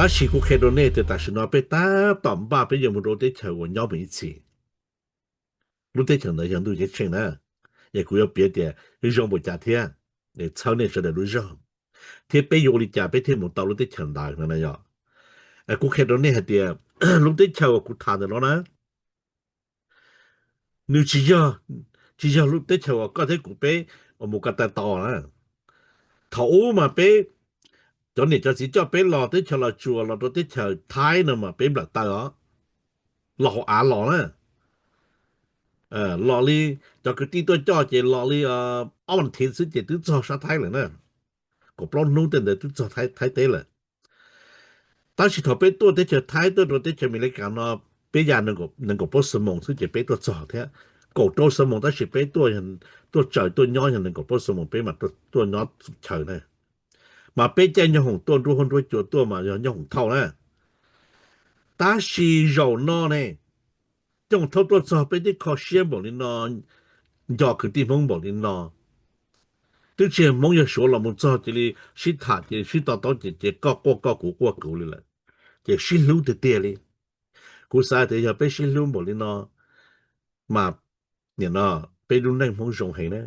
Tab sis kuv qhia rau nej tias tam sim no peb tab tom npaj peb yuav mus rau lub teb chaws uas nyob mus ib txhis. Lub teb chaws ntawd yog ntuj ceeb tsheej na. Es kuv yuav piav tias zoo npaum cas thiab, txhawb nej sawv daws lub zog, thiab peb yuav ua li cas peb thiaj mus tau lub teb chaws ntawd no na yog. Kuv qhia rau nej hais tias lub teb chaws uas kuv tham ntawm no na, nws tsis yog, tsis yog lub teb chaws uas koj thiab kuv peb mus ko taw tau na. Thaum ub mas peb, cov niam cov txiv coj peb los teb chaws Los Tsuas los rau teb chaws Thaib no mas peb nplawm taw os, los hauv av los na. Los li cov kwv tij tuaj coj ces los li ob vas thiv xwb ces twb txog sab Thaib lawm na. Kaum plaub hnub tej ntawd twb txog Thaib teb lawm. Tab sis thaum peb tuaj teb chaws Thaib tuaj rau teb chaws Amelikas no, peb ya nees nkaum plaub xuab moos xwb ces peb tuaj txog thiab. Kaum rau xuab moos tab sis peb tuaj, tuaj tsaws tuaj nyob yog nees nkaum plaub xuab moos peb mam tuaj nyob chaw na. Mas peb caij nyooj hoom tuaj nruab huab nruab cua tuaj mas yog nyooj hoom thauj na. Tab sis zaum no ne, nyooj hoom thauj tuaj txog peb twb kho siab npaum li no, nco kwv tij Hmoob npaum li no, twb tsis yog Hmoob yog Suav los mus txog cia li sib tham ces sib to taub ces, ces koj quaj koj kuv quaj kuv li lawm, ces sib hlub tiag tiag li. Kuv xav tias yog peb sib hlub npaum li no mas, nim no peb lub neej Hmoob zoo heev na.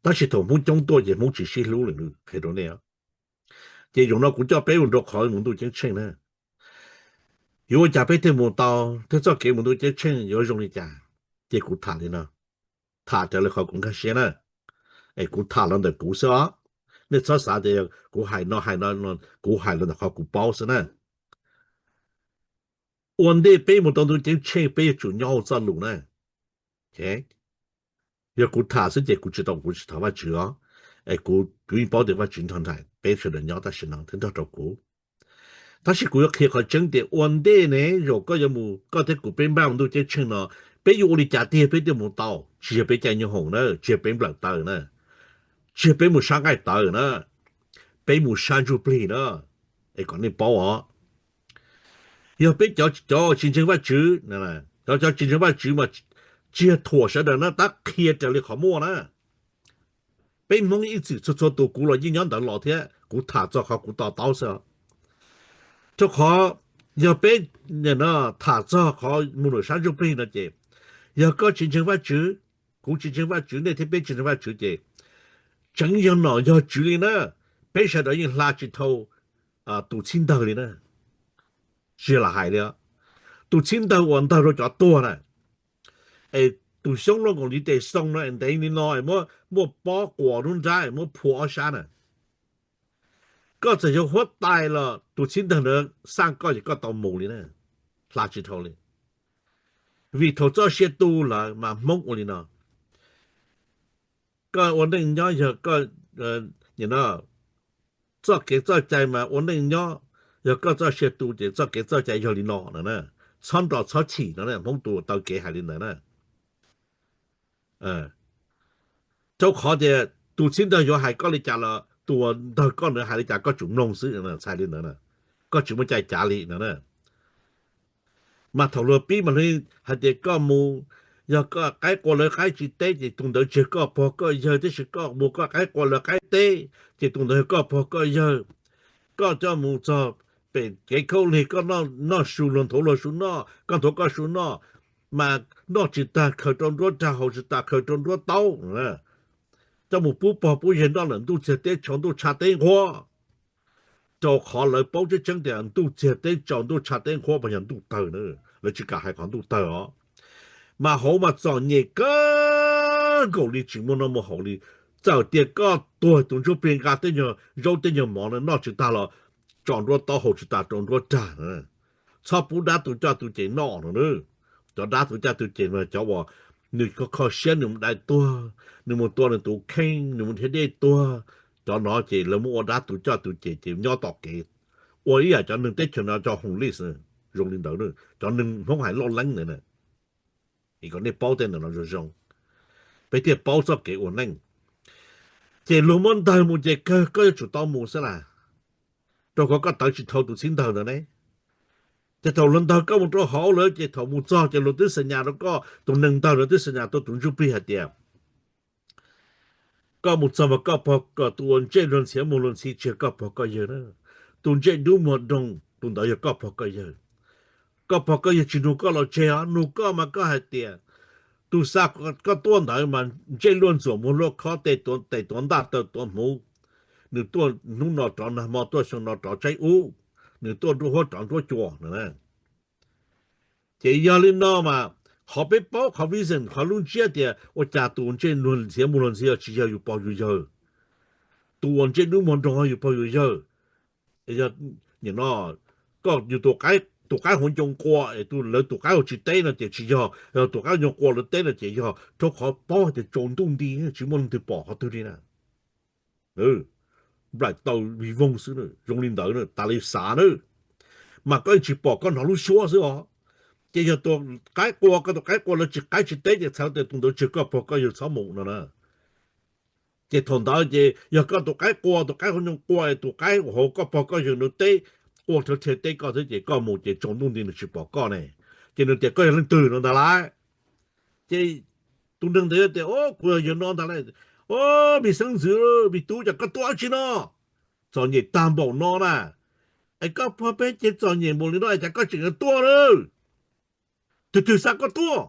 Tab sis thaum Hmoob coob tuaj ces Hmoob tsis sib hlub lawm, qhia rau nej. Ces zaum no kuv coj peb mus rau qhov mus ntuj ceeb tsheej na. Yuav ua cas peb thiaj mus tau, thiab txoj kev mus ntuj ceeb tsheej yuav zoo li cas? Ces kuv tham li no, tham raws li qhov kuv nkag siab na. Es kuv tham los ntawm kuv xwb os. Nej txhob xav tias kuv hais no hais no, kuv hais los ntawm qhov kuv paub xwb na. Ua ntej peb mus tau ntuj ceeb tsheej peb yuav tsum nyob hauv txoj lus na. Yog kuv tham xwb ces kuv tsis tau, kuv tsis thov Vajtswv os. Es kuv, kuv yeej paub tias Vajtswv nrog nraim peb sawv daws nyob tam sim no thiab nrog rau kuv. Tab sis kuv yuav qhia qhov tseeb tias ua ntej ne zaum koj yuav mus, koj thiab kuv peb npaj mus ntuj ceeb tsheej no, peb yuav ua li cas tiag peb thiaj mus tau? Tsis yog peb caij nyooj hoom na, tsis yog peb nplawm taw na, tsis yog peb mus sab nqaij tawv na, peb mus sab ntsuj plig na. Es kom nej paub os, yog peb cov, cov tsis ntseeg Vajtswv, cov, cov tsis ntseeg Vajtswv mas tsis yog thuam sawv daws na, tab qhia raws li qhov muaj na. Peb Hmoob ib txwm txhua txhua tus, kuv los yeej nyob ntawd los thiab kuv tham txog qhov kuv to taub xwb. Rau qhov yog peb tham txog qhov mus lawm sab ntsuj plig no ces, yog koj tsis ntseeg Vajtswv, kuv tsis ntseeg Vajtswv, nej thiab peb tsis ntseeg Vajtswv ces tseem yog nom yog tswv li na, peb sawv daws yeej hla tsis dhau tus txhib ntawg li na. Tsis yog lam hais li, tus txhib ntawg uas ntawg rau cov tuag na, es tus xyoob loj nkaus li tes xoo no es ntev li no es muab, muaj pob quas lub nrab es muab phua ob sab na. Koj txawm yog huab tais los tus txhib ntawg ntawd xaj koj ces koj tau mus li na, hla tsis dhau li. Vim thaum txoj sia tu lawm mas Hmoob ua li no. Koj ua neej nyob yog koj, txoj kev txoj cai mas ua neej nyob, yog koj txoj sia tu ces txoj kev txoj cai yog li no no na. Txhob nrog txhob chim no, Hmoob tus taw kev hais li ntawd na. Rau qhov tias tus txhib ntawg yuav hais koj li cas los tus uas ntawg koj ntawd hais li cas koj tsum mloog xwb, txhais li ntawd na. Koj tsis muaj cai cav li no na. Mas thaum luag pib mas luag hais tias koj mus, yog koj qaib qua lawv qaib tsis teb ces tus ntawd tsis yog koj pog koj yawg, tiam sis koj mus koj qaib qua lawv qaib teb ces tus ntawd yog koj pog koj yawg. Koj coj mus txog pem kev khaub lig, koj noj su luag nthuav luag su noj, koj nthuav koj su noj, mas noj tsis tag khaws rau nruab rag, haus tsis tag khaws rau nruab taub. Coj mus pub pog pub yawg noj lawm ntuj txiag teb tshaus ntuj tshav teb nqhuab. Rau qhov lawv paub tseeb tseeb tias ntuj txiag teb tshaus ntuj tshav teb nqhuab mas yog ntuj tawg na, lawv tsis kam hais qhov ntuj tawg os. Mas hauv mas txom nyem kawg nkaus li, tsis muaj noj muaj haus li. Txawm tias koj tuag tus ntsuj plig nqa tej nyuag zaub tej nyuag mov no noj tsis tag los tso nruab taub, haus tsis tas rau nruab rag na. Txhob pub dab tu coj tu ces noj no na. Cov dab tu coj tu ces mas cov uas nws kho kho siab nws mus dai tuag, nws mus tua nws tus kheej, nws mus dhia dej tuag, cov no ces lawv muab ua dab tu coj tu ces, ces nyob tom kev ua ib yam cov neeg teb chaws no cov homeless zoo li ntawd, cov neeg Hmoob hais loj leeb ntawd na. Es kom nej paub tej ntawm no zoo zoo, peb thiaj paub txoj kev ua neej. Ces luag muab ntawg mus ces kawg koj yuav tsum tau mus xwb las, rau qhov koj tawv tsis dhau tus txhib ntawg ntawd ne. Ces thaum luag ntawg koj mus rau hauv lawm ces thaum mus txog ces luag twb xa nyas rau koj, tus neeg ntawg lawv twb xa nyas rau tus ntsuj plig hais tias koj mus txog mas koj pog, koj tus uas ntsej luag ntxhi muag luag ntxhi tsis yog koj pog koj yawg na, tus ntsej dub muag doog, tus ntawd yog koj pog koj yawg. Koj pog koj yawg tsis nug koj los tseg os, nug koj mas koj hais tias tus xa koj tuaj ntawd mas ntsej luag ntxuam muag luag khob, tes tuav ntaj taw tuav hmuv, nws tuaj hnub no rov nag hmo, tuaj xyoo no rov tsaib ub, nws tuaj nruab huab rov nruab cua no. Ces yog li no mas qhov peb paub, qhov reason, qhov lub ntsiab tias ua cas tus ntsej luag ntxhiav muag luag ntxhiav tsis yog yus pog yus yawg, tus uas ntsej dub muag nroo yus pog yus yawg. Yog nim no koj yus tus qaib, tus qaib hauv ncoo qua es tus, lawv tus qaib hauv tsis teb no ces tsis yog, yog tus qaib ncoo qua lawv teb no ces yog, rau qhov paub tias tsaus ntuj nti tsis muaj leej twg pom qhov twg li na. Nplaim tau vij voog xwb, zoo li ntawd tas li xav na. Mas koj tsis pom, koj hnov lub suab xwb os. Ces yog tus qaib qua, koj tus qaib qua lawv tsis, qaib tsis teb ces txhais tias tus ntawd tsis yog koj pog koj yawg, txhob mus no na. Ces thaum ntawd ces yog koj tus qaib qua, tus qaib hauv ncoo qua, tus qaib hauv koj pog koj yawg nws teb, qua rhawv rhe teb koj xwb ces koj mus ces tsaus ntuj nti nws tsis pom koj ne, ces nws tias koj yog leej twg no ntag lauj. Ces tus neeg ntawd tias, o, kuv yog yawg no ntag lauj. O, me xeeb ntxwv, me tub, cas koj tuaj dab tsi no? Txom nyem tag npaum no na, es koj pog peb ces txom nyem npaum li no es cas koj tseem tuaj na? Twg twg xa koj tuaj?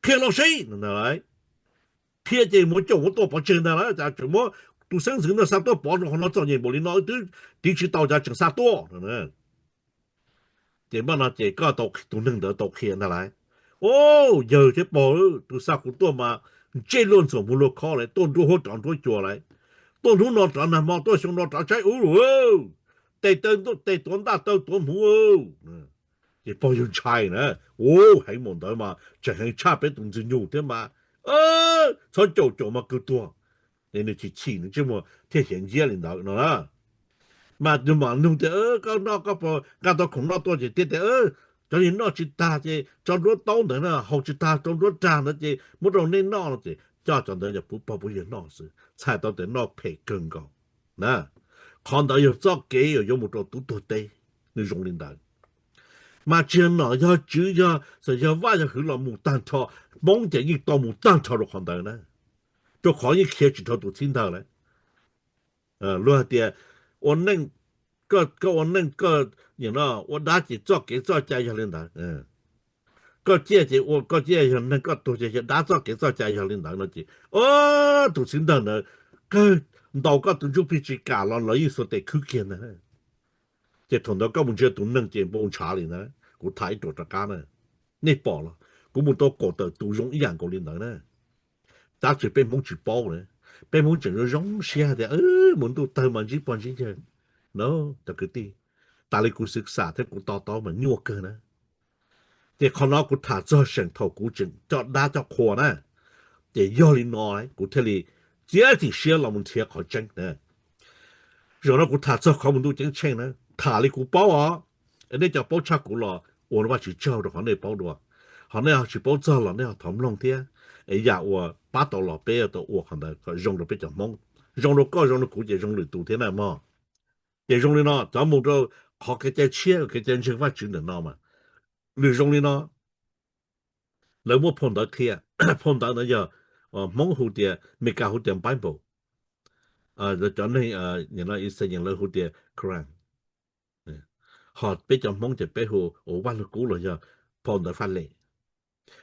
Qhia los seb. Qhia ces muab caum muab tua pov tseg ntag lauj, cas tseem muab tus xeeb ntxwv no xa tuaj pov rau qhov no, txom nyem npaum li no wb twb tiv tsis tau cas tseem xa tuaj. Ces npaj no ces koj tau, tus neeg ntawd tau qhia ntag lauj. O, yawg thiab pog, tus xa kuv tuaj mas ntsej luag ntxuam muag luag khob lawm, tuaj nruab huab rov nruab cua lawm, tuaj hnub no rov nag hmo, tuaj xyoo no rov tsaib ub lawm, tes tuav ntaj taw tuav hmuv. Ces pog yawg ntshai na, u, heev npaum ntawd mas tseem heev tshaj peb tus ntxwg nyug thiab mas, txhob caum, caum mas kawg tuag. Ces nws chim chim nws ntsej muag thiaj hiav nciab li ntawd no na. Mas nws mam nug tias, koj noj, koj puas nqa tau khoom noj tuaj? Ces thiaj tias, cov niag noj tsis tag ces tso nruab taub ntawd na, haus tsis tag rau nruab rag ntawd ces muab rau nej noj no. Ces coj cov ntawd cov pog pug yawg noj xwb, txhais tau tias noj phem kawg nkaus na. Qhov ntawd yog txoj kev uas yuav mus rau tub tuag teb, nws zoo li ntawd. Mas tsis yog nom yog tswv, yog xyov yog Vaj yog Hwv los mus tag nrho, Hmoob ces yeej tau mus tag nrho rau qhov ntawd na, rau qhov yeej khiav tsis dhau tus txhib ntawd lawm. Luag hais tias ua neej, koj ua neej, koj ua dab ces txoj kev txoj cai yog li ntawd. Koj ciaj ces ua, koj ciaj yog neeg, koj tuag ces yog dab, txoj kev txoj cai yog li ntawd no ces, o, tus txhib ntawd ntawd kawg ntaus koj tus ntsuj plig tsis kam los lawv yeej xuas tes khwb kiag ntag. Ces thaum ntawd koj mus ntsia tus neeg ces npau ntshav li ntawd. Kuv tham ib ruam rov qab na, nej pom los kuv mus tau kaum tawm tus zoo ib yam nkaus li ntawd na. Tab sis peb Hmoob tsis paub na, peb Hmoob tseem zoo zoo siab tias mus ntuj tawg mas ntsib pog ntsib yawg no, cov kwv tij. Tas li kuv xwv xam thiab kuv to taub mas nyuaj kawg na. Ces qhov no kuv tham txog seem thaum kuv tseem coj dab coj qhua na. Ces yog li no kuv thiaj li txiav txim siab los mus nrhiav qhov tseeb na. Zaum no kuv tham txog qhov mus ntuj ceeb tsheej na, tham li kuv paub os. Nej cov paub tshaj kuv los ua Vajtswv tsaug rau qhov nej paub dua. Ho nej ho tsis paub txog los nej ho thov mloog thiab. Es yam uas pab tau los peb tau ua qhov ntawd kom zoo rau peb cov Hmoob, zoo rau koj, zoo rau kuv ces zoo lwm tus thiab na mog. Ces zoo li no, cov mus rau qhov kev cai tshiab, kev cai ntseeg Vajtswv ntawm no mas, lwm zoo li no, lawv muaj phau ntawv qhia. Phau ntawv ntawd yog Hmoob hu tias, Meskas hu tias Bible, cov neeg Xayees lawv hu tias Koran. Ho peb cov Hmoob ces peb hu ua Vaj Lug Kub los yog phau ntawv Faj Lem.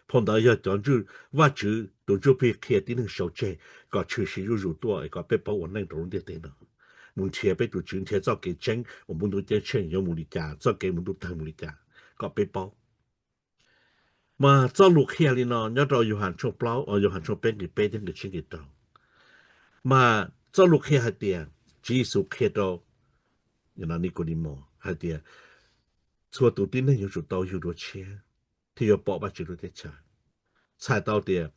Phau ntawv yog cov Vajtswv tus Ntsuj Plig qhia tib neeg sau tseg kom tshwm sim zuj zus tuaj es kom peb paub ua neej rau lub ntiaj teb no, mus nrhiav peb tus Tswv, nrhiav txoj kev tseeb uas mus ntuj ceeb tsheej yuav mus li cas, txoj kev mus ntuj tawg mus li cas, kom peb paub. Mas txoj lus qhia li no nyob rau Yauhas tshooj plaub, Yauhas tshooj peb nqe peb thiab nqe tsib nqe rau. Mas txoj lus qhia hais tias, Tswv Yexus qhia rau Nikaudemus hais tias, txhua tus tib neeg yuav tsum tau yug dua tshiab thiaj yuav pom Vajtswv lub teb chaws. Txhais tau tias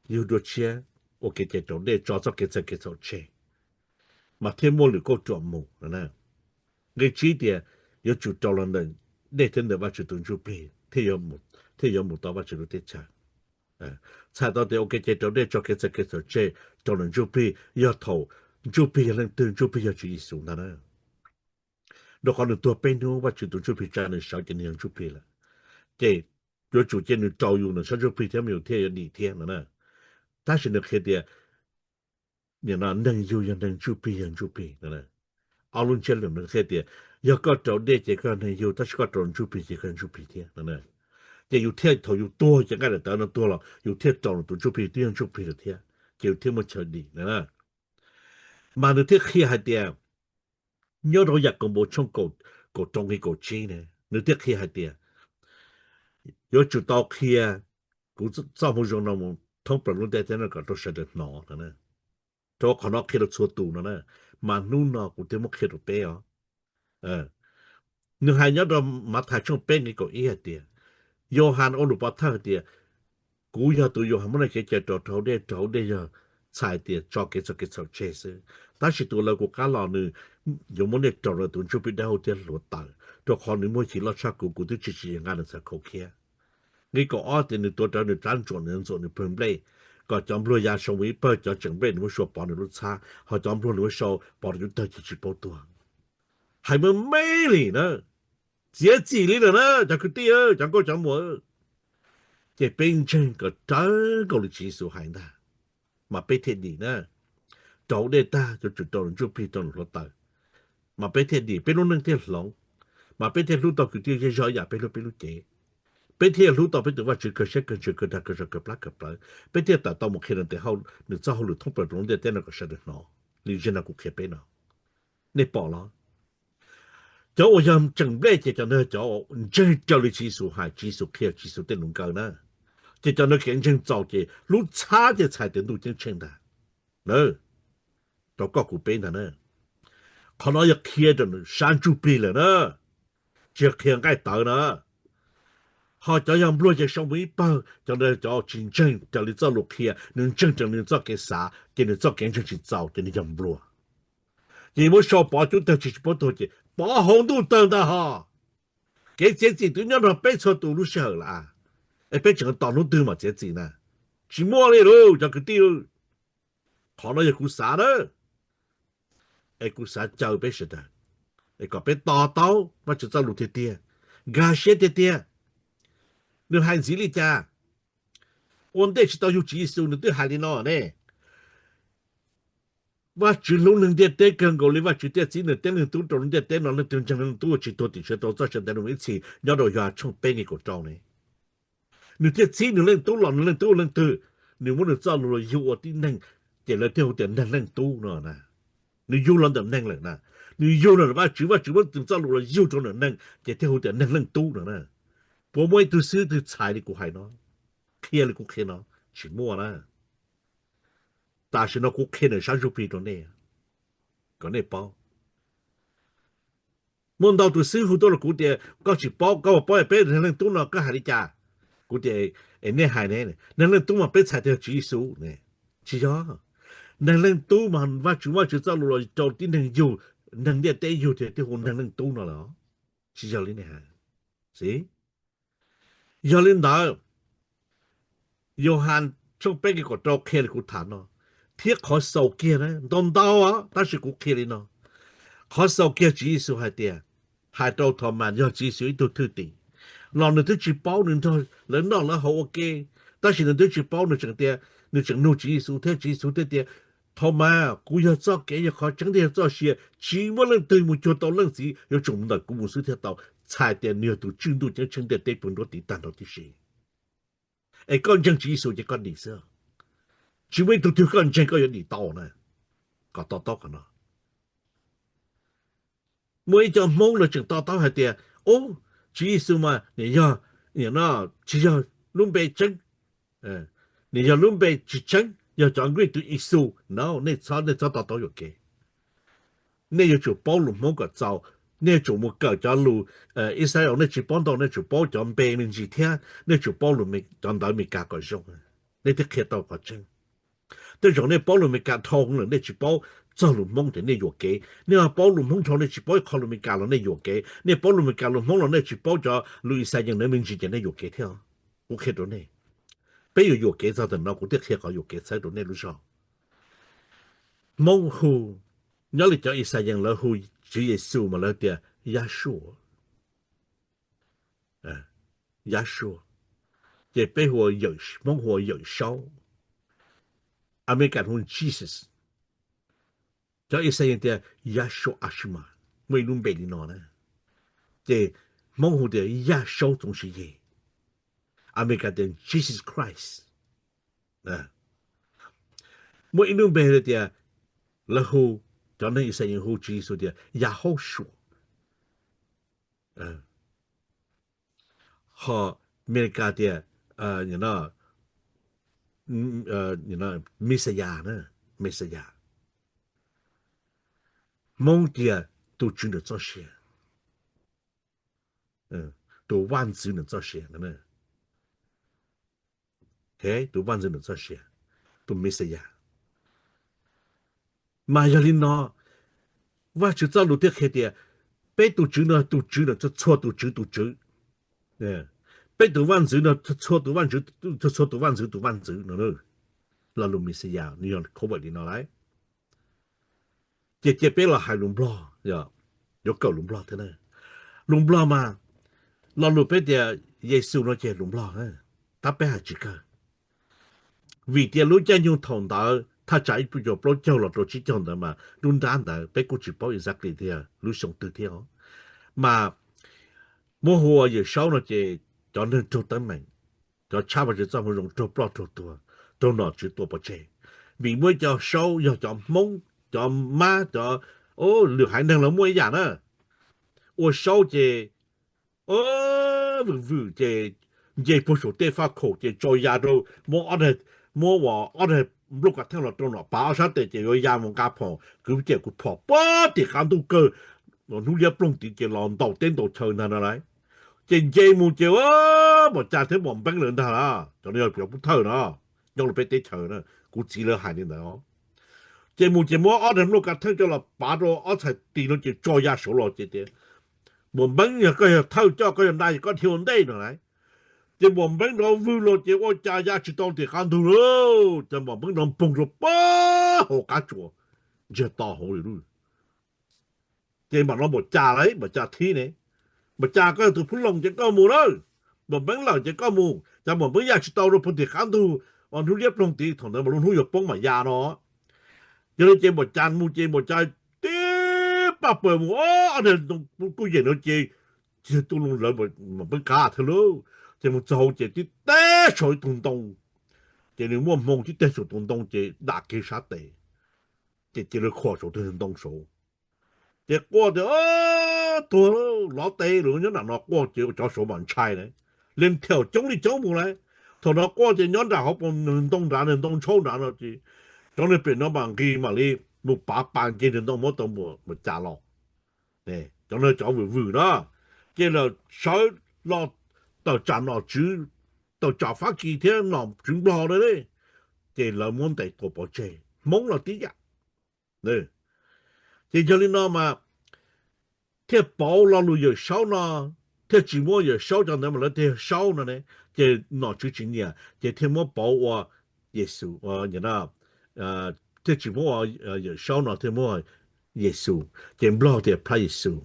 yug dua tshiab, ua kev cai raus dej, tso txoj kev txhawj kev txhaum tseg, mas thiaj muaj lwm kauj ruam mus. Nqe tsib tias yuav tsum raus los ntawm dej thiab ntawm Vajtswv tus Ntsuj Plig thiaj yuav mus tau Vajtswv lub teb chaws. Txhais tau tias ua kev cai raus dej, tso kev txhawj kev txhaum tseg, raus ntawm Ntsuj Plig, yog thaum Ntsuj Plig yog leej twg? Ntsuj Plig yog Tswv Yexus ntag na. Rau qhov nws tuag peb hnub, Vajtswv tus Ntsuj Plig tsa nws sawv ces nws yog Ntsuj Plig lawm. Ces yuav tsum cia nws raus yus ntawm sab Ntsuj Plig thiab mas yus thiaj yuav dim thiab no na. Tab sis nws qhia tias neeg yug yog neeg, Ntsuj Plig yog Ntsuj Plig. Ob lub ntsiab lus nws qhia tias Yog koj raus dej ces koj yog neeg yug, tab sis koj raus ntsuj plig ces koj yog ntsuj plig thiab no. Ces yus thiaj thaum yus tuag ces nqaij daim tawv no tuag los yus thiaj raus tus ntsuj plig twb yog ntsuj plig lawm thiab, ces yus thiaj muaj chaw dim na. Mas nws thiaj qhia hais tias, nyob rau Yakaunpaus tshooj kaum rau nqe kaum tsib ne, nws thiaj qhia hais tias, yuav tsum tau qhia kuv txoj moo zoo no mus thoob plaws lub ntiaj teb no kom rau sawv daws hnov no. Rau qhov no qhia rau txhua tus no na, mas hnub no kuv thiaj muab qhia rau peb os. Nws hais nyob rau Mathais tshooj peb nqe kaum ib hais tias, Yauhas ua lus pov thawj hais tias, kuv yog tus Yauhas muab nqaij kev cai rau rau hauv dej, rau hauv dej yog txhais tias tso kev txhaum kev txhaum tseg xwb, tab sis tus lawv kuv qab los nws yuav muab nej raus rau tus ntsuj plig dawb huv thiab hluav taws, rau qhov nws muaj yim loj tshaj kuv, kuv twb tsis tsim nyog nqa nws txhais khau khiab. Nqe kaum ob tias nws tuav rawv nws rab ntsuam, nws ntxuam nws pawg nplej, kom cov npluag ya sau mus ib pawg, cov tseem nplej nws muab sau pov nws lub txhab, ho cov npluag nws muab sau pov rau cov tawg ces tsis paub tuag. Hais meej meej li na, txiav txim li lawm na cov kwv tij, cov nkauj cov muam. Ces peb ntseeg kom raws nkaus li Tswv Yexus hais ntag, mas peb thiaj dim na. Rau hauv dej tag yuav tsum rau ntsuj plig rau hluav taws, mas peb thiaj dim, peb lub neej thiaj hloov, mas peb thiaj hlub tau kwv tij zej zog ib yam peb hlub peb lub cev. Peb thiaj hlub tau peb tus Vajtswv kawg siab kawg ntsws kawg dag kawg zog kawg plab kawg plawv. Peb thiaj tawm tau mus qhia nws tes hauj, nws txoj hauj lwm thoob plaws rau lub ntiaj teb no kom sawv daws hnov li. Zaum no kuv qhia peb no, nej pom los? Cov uas yog tseem nplej ces cov no cov ntseeg raws li Tswv Yexus hais, Tswv Yexus qhia, Tswv Yexus tej lus nkawd na. Ces cov no kev ntseeg txaus ces lub txhab thiaj txhais tias ntuj ceeb tsheej ntag. Rau koj kuv peb ntag na. Qhov no yog qhia rau sab ntsuj plig lawm na, tsis yog qhia nqaij tawv na. Ho cov yog npluag ces sau mus ib pawg, cov no cov tsis ntseeg raws li txoj lus qhia, nws ntseeg raws li nws txoj kev xav ces nws txoj kev ntseeg tsis txaus ces nws yog npluag. Ces muab sau pov cub tawg tsis tsis paub tuag ces pov hauv ntuj tawg ntag ho. Kev txiav txim twb nyob nrog peb txhua tus lub sij hawm lawm, es peb tseem tos hnub twg mam txiav txim na? Tsis muaj li lauj cov kwv tij. Qhov no yog kuv xav na, es kuv xav caw peb sawv daws, es kom peb to taub Vajtswv txoj lus tiag tiag, nkag siab tiag tiag. Nws hais ntxiv li cas? Ua ntej tsis tau yug Tswv Yexus nws twb hais li no ne, Vajtswv hlub neeg ntiaj teb kawg nkaus li Vajtswv thiaj txib nws tej leej tub rau lub ntiaj teb no, leej twg ntseeg leej tub ua tsis tuag tiam sis tau txoj sia ntev los mus ib txhis, nyob rau Yauhas tshooj peb nqe kaum rau ne. Nws thiaj txib nws leej tub los, nws leej tub ua leej twg? Nws muab nws txoj lus los yug ua tib neeg, ces lawv thiaj hu tias neeg leej tub no na. Nws yug los ntawm neeg lawm na, nws yug los ntawm Vajtswv, Vajtswv muab nws txoj lus los yug rau ntawm neeg ces thiaj hu tias neeg leej tub no na. Puas muaj ib tug xib hwb twg txhais li kuv hais no, qhia li kuv qhia no? Tsis muaj na. Tam sim no kuv qhia nws sab ntsuj plig rau nej, kom nej paub. Muaj ntau tus xib hwb hu tuaj rau kuv tias koj tsis paub, koj puas paub peb neeg leej tub no koj hais li cas? Kuv tias es nej hais ne, neeg leej tub mas peb txhais tias yog Tswv Yexus ne. Tsis yog. Neeg leej tub mas Vajtswv, Vajtswv txoj lus los rau tib neeg yug, neeg ntiaj teb yug thiaj hu neeg leej tub no lawm. Tsis yog li nej hais. Yog li ntawd, Yauhas tshooj peb nqe kaum rau qhia li kuv tham no, thiab qhov xaus kiag na, ntau ntau os, tab sis kuv qhia li no. Qhov xaus kiag Tswv Yexus hais tias, hais rau Thaumas, yog Tswv Yexus ib tug thwj tim, los nws twb tsis paub, nws nrog lawv noj lawv haus ua ke, tab sis nws twb tsis paub, nws tseem tias, nws tseem nug Tswv Yexus thiab Tswv Yexus thiaj tias, Thaumas, kuv yog txoj kev, yog qhov tseeb thiab yog txoj sia, tsis muaj leej twg mus cuag tau Leej Txiv, yuav tsum ntawm kuv mus xwb thiaj tau. Txhais tias nws yog tus tswj ntuj ceeb tsheej ntiaj teb puag nruab tiv tag nrho tib si. Es koj ntseeg Tswv Yexus ces koj dim xwb, tsis muaj ib tug twg koj ntseeg koj yuav dim tau na. Kom to taub qhov no. Muaj ib co Hmoob lawv tseem to taub hais tias, ub, Tswv Yexus mas nim yog, tsis yog lub npe tseeb, nim yog lub npe tsis tseeb, yog cov Greek tus Ixus no. Nej txhob, nej txhob to taub yuam kev. Nej yuav tsum paub lus Hmoob kom txaus. Nej yuav tsum mus kawm cov lus Ixayees, nej tsis paub ntau, nej tsum paub cov npe me ntsis thiab nej tsum paub cov ntawv Amelikas kom zoo, nej thiaj qhia tau qhov tseeb. Tej zaum nej paub lus Amelikas dhau lawm nej tsis paub txog lus Hmoob ces nej yuam kev. Nej ho paub lus Hmoob dhau nej tsis paub ib qho lus Amelikas los nej yuam kev. Nej paub lus Amelikas lus Hmoob los nej tsis paub cov lus Ixayees ntawd me ntsis ces nej yuam kev thiab. Kuv qhia rau nej, peb yuav yuam kev txog ntawm no kuv thiaj qhia qhov yuam kev txhawb rau nej lub zog. Hmoob hu, nyob li cov Ixayees lawv hu Tswv Yexus mas lawv tias Yahshua, Yahshua, ces peb hu, Hmoob hu ua Yawm Saub, Amelikas hu Jesus. Cov Ixayees tias Yahshua Ashima, muaj ib lub npe li no na. ces Hmoob hu tias Yaj Saub Txoov Siv Yig, Amelikas tias Jesus Christ. Muaj ib lub npe tias, lawv hu, cov neeg Yixalayees hu Tswv Yexus tias Yaj Haub Suam, ho Amelikas tias Messiah, Messiah. Hmoob tias tus Tswv Nraug Txoj Sia, tus Vaj Ntxwv Nraug Txoj Sia, tus Vaj Ntxwv Nraug Txoj Sia, tus Messiah. Mas yog li no, Vajtswv txoj lus thiaj qhia tias peb tus Tswv no, tus Tswv no txhua tus Tswv tus Tswv, peb tus Vaj Ntxwv no txhua tus Vaj Ntxwv, txhua tus Vaj Ntxwv tus Vaj Ntxwv no. Lo lus Messiah nws yog khaub vawm li no lauj. Ces cia peb los hais lus Nplog, yuav kawm lus Nplog thiab na. Lus Nplog mas, lo lus peb tias Yexus no ces lus Nplog, tab peb hais tsis kawg. Vim tias lub caij nyoog thaum ntawd thaj tsam ib puas cuaj plaub caug los rau tsib caug ntawd mas lub nrab ntawd peb kuj tsis paub exactly tias lub xyoo twg thiab os. Mas muab hu ua Yawm Saub no ces cov neeg raug teeb meem, cov tshab Vajtswv txoj moo zoo raug ploj raug tuag, raug nom tswv tua pov tseg. Vim muaj ib co saub yog cov Hmoob, cov Mab, cov, lwm haiv neeg los muaj ib yam na. Ua saub ces vwm vwm ces nce puag saum tej faj khaum ces tso ya rau, muab, muab ua ob daig nplooj kav theej los rau nom pav ob sab tes ces yuav ya mus nqa phom kwv ciam kwv phom puag tim qab ntuj kawg, hnub liab ploog tid ces los ntaus teb ntaus chaw ntag no lauj. Ces nce mus ces Mos Cas thiab Mos Npeeb lawv ntag lauj, cov no yog cov Pub Thawj no, nyob rau peb teb chaws na, kuv txiv lawv hais li ntawd os. Ces mus ces muab ob daig nplooj kav theej coj los pav rau ob txhais tis no ces tso ya saud los ces tias, Mos Npeeb, yog koj yog thawj coj koj yog nra ces koj dhia ua ntej no lauj. Ces Mos Npeeb nrov vwg los ces ua cas ya tsis tau tim qab ntug lauj, ces Mos Npeeb nrov npoog rau puag hauv qab tsuas, ntsiag to hauv li lauj. Ces mam no Mos Cas lauj, Mos Cas thib ne, Mos Cas koj yog tus Phub Loos ces koj mus na, Mos Npeeb lawm ces koj mus, ces Mos Npeeb ya tsis tau rau puag tim qab ntug, hnub liab ploog tid thaum ntawd mas lub hnub yuav poob mam ya no. Yog li ces Mos Cas mus ces Mos Cas tib paj pawg mus ob daig kuj yem no ces tug loo lawv Mos Npeeb qab thiab lauj. Ces mus txog hauv ces tib teg saum ib tug ntoo, ces nws muaj hmoo tib teg saum tus ntoo ces dam kiag sab tes, ces cia li khuam saum tus ntoo saud. Ces quaj tias, Tuag lauj, lov tes lawm, nyob nram no quaj ces cov saud mam ntshai na, li nthim coob li coob mus lauj. Thaum no quaj ces nyob nram hauv paus ntoo nrad, ntoo ntshauj nrad no ces cov neeg pem no mam nqis mam li mus pav pas nce ntawm ntoo muab tau Mos Cas los. Cov no cov vwm vwm na, ces lawv sawv los tawm tsam nom tswv, tawm tsam Fab Kis thiab nom tswv Nplog na, ces lawv muab ntes tua pov tseg. Hmoob los tib yam. Ces yog li no mas thiaj pauv lo lus Yawm Saub no, thiaj tsis muab Yawm Saub cov ntawd mas lawv tias Yawm Saub no ne, ces nom tswv tsis nyiam ces thiaj muab pauv ua Yexus, thiaj tsis muab ua Yawm Saub no, thiaj muab Yexus, ces Nplog tias Phab Yexus.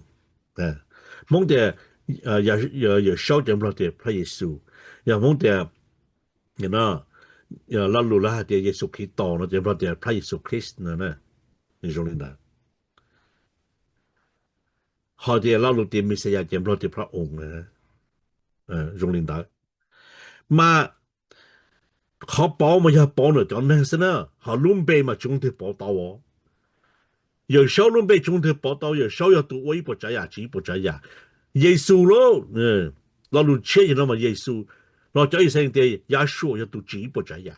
Hmoob tias Yawm Saub ces Nplog tias Phab Yexus. Yog Hmoob tias lo lus lawv hais tias Yexus Khetos no ces Nplog tias Phab Yexus Khrist no, zoo li ntawd. Ho tias lo lus tias Messiah ces Nplog tias Phab Oos, zoo li ntawd. Mas qhov pauv mas yog pauv ntawm cov neeg xwb na, ho lub npe mas tsis muaj leej twg pauv tau os. Yawm Saub lub npe tsis muaj leej twg pauv tau, Yawm Saub yog tus ua ib puas tsav yam tsis ib puas tsav yam. Yexus lauj, lo lus tshiab yog no mas Yexus, los cov Yixalayees tias Yahshua yog tus tsim ib puas tsav yam.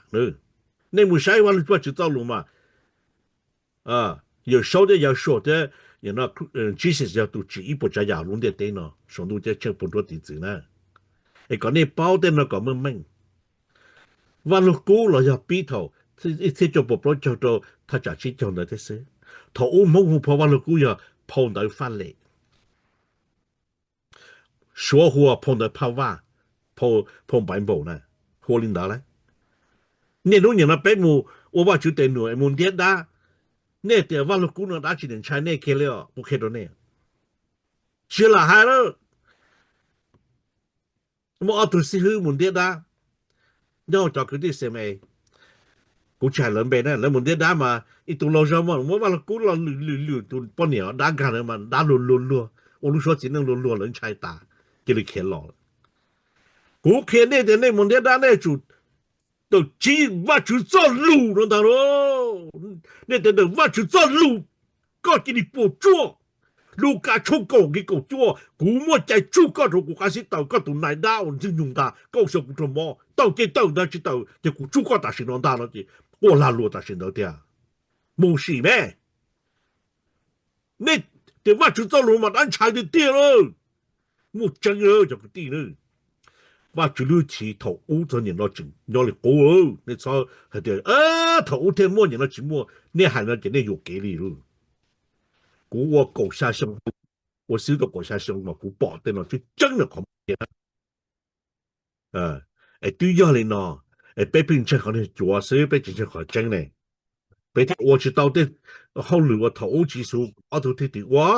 Nej mus saib Vaj Tswv txoj lus mas Yawm Saub thiab Yahshua thiab Jesus yog tus tsim ib puas tsav yam lub ntiaj teb no, saum ntuj ceeb tsheej puag nruab tiv txwv na. Es kom nej paub tej no kom meej meej. Vaj Lug Kub los yog pib thaum ib txhiab cuaj puas plaub caug rau thaj tsam tsib caug ntawd thiab xwb. Thaum ub Hmoob hu phau Vaj Lug Kub yog phau ntawv Faj Lem. Suav hu ua phau ntawv Phaj Vaj, phau Bible na, hu ua li ntawd lauj. Niaj hnub nim no peb mus ua Vajtswv tes num es mus ntiab dab, nej tias Vaj Lug Kub no dab tsi, nim ntshai nej kiag li os, kuv qhia rau nej. Tsis lam hais lawm. Muaj ob tug xib hwb mus ntiab dab, nyob hauv cov kwv tij C M A, kuv tsis hais lawv npe na, lawv mus ntiab dab mas ib tug laug zog mas muab Vaj Lug Kub los lwm lwm lwm tus poj niam dab nkag ntawd mas dab luag luag luag. ua lub suab txiv neej luag luag lawv ntshai tas, cia li khiav los lawm. Kuv qhia nej tias nej mus ntiab dab nej yuav tsum tawm tsib Vajtswv txoj lus no ntag lauj. Nej tias ntawm Vajtswv txoj lus koj cia li puas tsuaj. Lukas tshooj kaum nqe kaum cuaj, kuv muaj cai tsug koj rau kuv qab xib taws, koj tus nais dab uas ntxwg nyoog ntag, koj ua xyov kuv raug mob, tawm ces tawm ntag, tsis tawm ces kuv tsug koj tam sim no ntag no ces quaj lag luag tam sim ntawd tiag. Mus sim me. Nej tias Vajtswv txoj lus mas dab ntshai tiag tiag lawm. Muaj tseeb cov kwv tij na. Vajtswv lub hwj chim thaum ub txog niaj no tseem nyob li qub. Nej txhob hais tias thaum ub thiaj muaj, niaj no tsis muaj. Nej hais no ces nej yuam kev li lawm. Kuv ua kaum xya xyoo, ua xib hwb tau kaum xya xyoo mas kuv pom tej no tseeb tseeb na qhov muaj tiag. Es twb yog li no, es peb pheej ntseeg qhov niag cuav xwb, peb tsis ntseeg qhov tseeb ne. Peb thiaj ua tsis tau tej hauj lwm uas thaum ub Tswv Yexus ob tug thwj tim ua.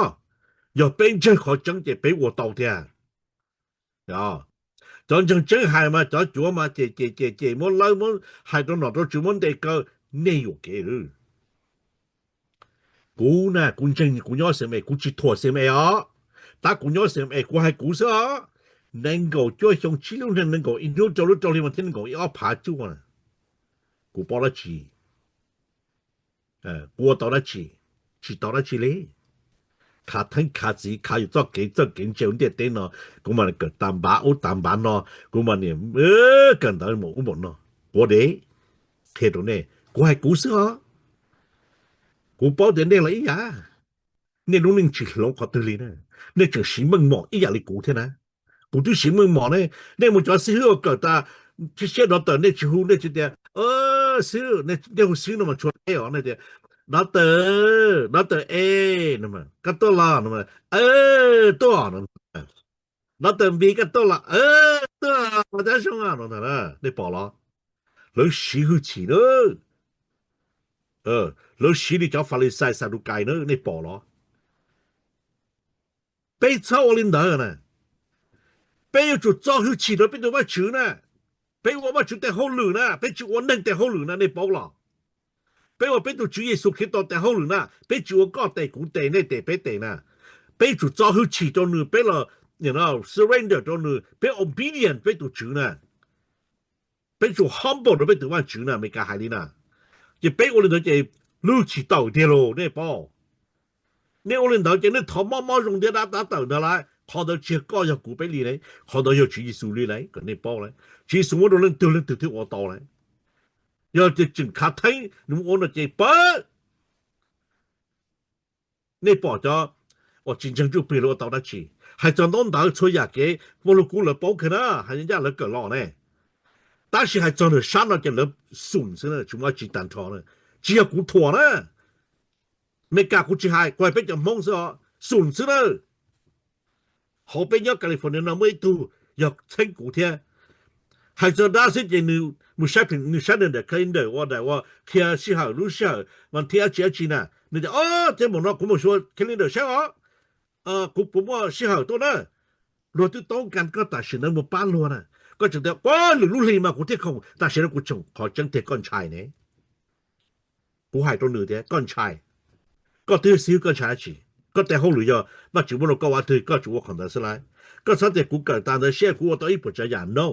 Yog peb ntseeg qhov tseeb ces peb ua tau tiag. Cov ntseeg tseeb hais mas cov cuav mas ces ces ces ces muab lawv muab hais rau nom rau tswv muab ntes kaw, nej yuam kev lawm. Kuv na kuv ntseeg kuv nyob C M A, kuv tsis thuam C M A os. Tab kuv nyob C M A kuv hais kuv xwb os. Nees nkaum cuaj xyoo tsib lub neej, nees nkaum ib hnub rau lub rau hli mas thiab nees nkaum ib ob phav cuaj na, kuv paub dab tsi? Kuv ua tau dab tsi? Tsis tau dab tsi li. Khav theeb khav txiv khav yus txoj kev txawj kev ntse ntiaj teb no, kuv mas kawm tas npav ub tas npav no, kuv mas niam kawm ntawv mus ub mus no. Quav dev, qhia rau nej, kuv hais kuv xwb os. Kuv paub tias nej los ib yam, nej lub neej tsis hloov qhov twg li na, nej tseem siv meej mom ib yam li kuv thiab na. Kuv twb siv meej mom ne, nej mus cov xib hwb uas kawm tas siab siab dov tawm nej tsis hu, nej tsis tias xib hwb, nej hu xib hwb no mas tshua teb os, nej tias dov tawm, dov tawm e, koj tuaj los no, tuaj no, dov tawm npis koj tuaj los, tuaj tab zoo no ntag, nej pom los? Lawv siv hwj chim na. Lawv siv li cov Falixais Xadukais na, nej pom los? Peb txhob ua li ntawd na. Peb yuav tsum txo hwj chim rau peb tus Vajtswv na. Peb ua Vajtswv tes hauj lwm na, peb tsis ua neeg tes hauj lwm na, nej paub los? Peb ua peb tus Tswv Yexus Khetos tes hauj lwm na, peb tsis ua koj tes kuv tes nej tes peb tes na. Peb yuav tsum txo hwj chim rau nws, peb los surrender rau nws, peb obedient peb tus Tswv na. Peb tsum humble rau peb tus Vajtswv na, Amelikas hais li na. Ces peb ua li ntawd ces lub hwj chim tawm tiag lauj, nej paub? Nej ua li ntawd ces nej thov mob mob zoo ntiab dab tab tawm ntag lauj. Qhov ntawd tsis yog koj yog kuv peb li lauj, qhov ntawd yog Tswv Yexus li lauj, kom nej paub lauj. Tswv Yexus muab rau leej twg leej twg thiaj ua tau lauj. Yog tias tseem khav theeb nws mus ua no ces pawg. Nej pom cov uas tsis ntseeg Ntsuj Plig lawv ua tau dab tsi? Hais txog ntaub ntawv txhua yam kev vaj lug kub lawv paub kawg na, hais ncaj lawv kawm los ne. Tab sis hais txog nram sab no ces lawv xum xwb na, tsis muaj dab tsi tag nrho na. Tsis yog kuv thuam na, Amelikas kuv tsis hais, kuv hais peb cov Hmoob xwb os, xum xwb na. Hauv peb nyob California no muaj ib tug yog txheeb kuv thiab. Hais txog dab xwb ces nws mus saib, nws saib nws daim calendar ua daim ua qhia sij hawm lub sij hawm vas thib dab tsi dab tsi na, nws tias o, tej zaum no kuv mus xyuas calendar saib os, kuv puas muaj sij hawm tuaj na. Luag twb toob kas koj tam sim ntawd mus pab luag na. Koj tseem tias kuv lwm lub hli mas kuv thiaj khoom, tam sim no kuv tseem qhov tseeb tiag koj ntshai ne. Kuv hais rau nws tias koj ntshai, koj twb yog xib hwb koj ntshai dab tsi? Koj tes hauj lwm yog Vajtswv muab rau koj ua twg koj tsuas ua qhov ntawd xwb lauj. Koj txhob tias kuv kawm tas ntawd siab kuv ua tau ib puas tsav yam no.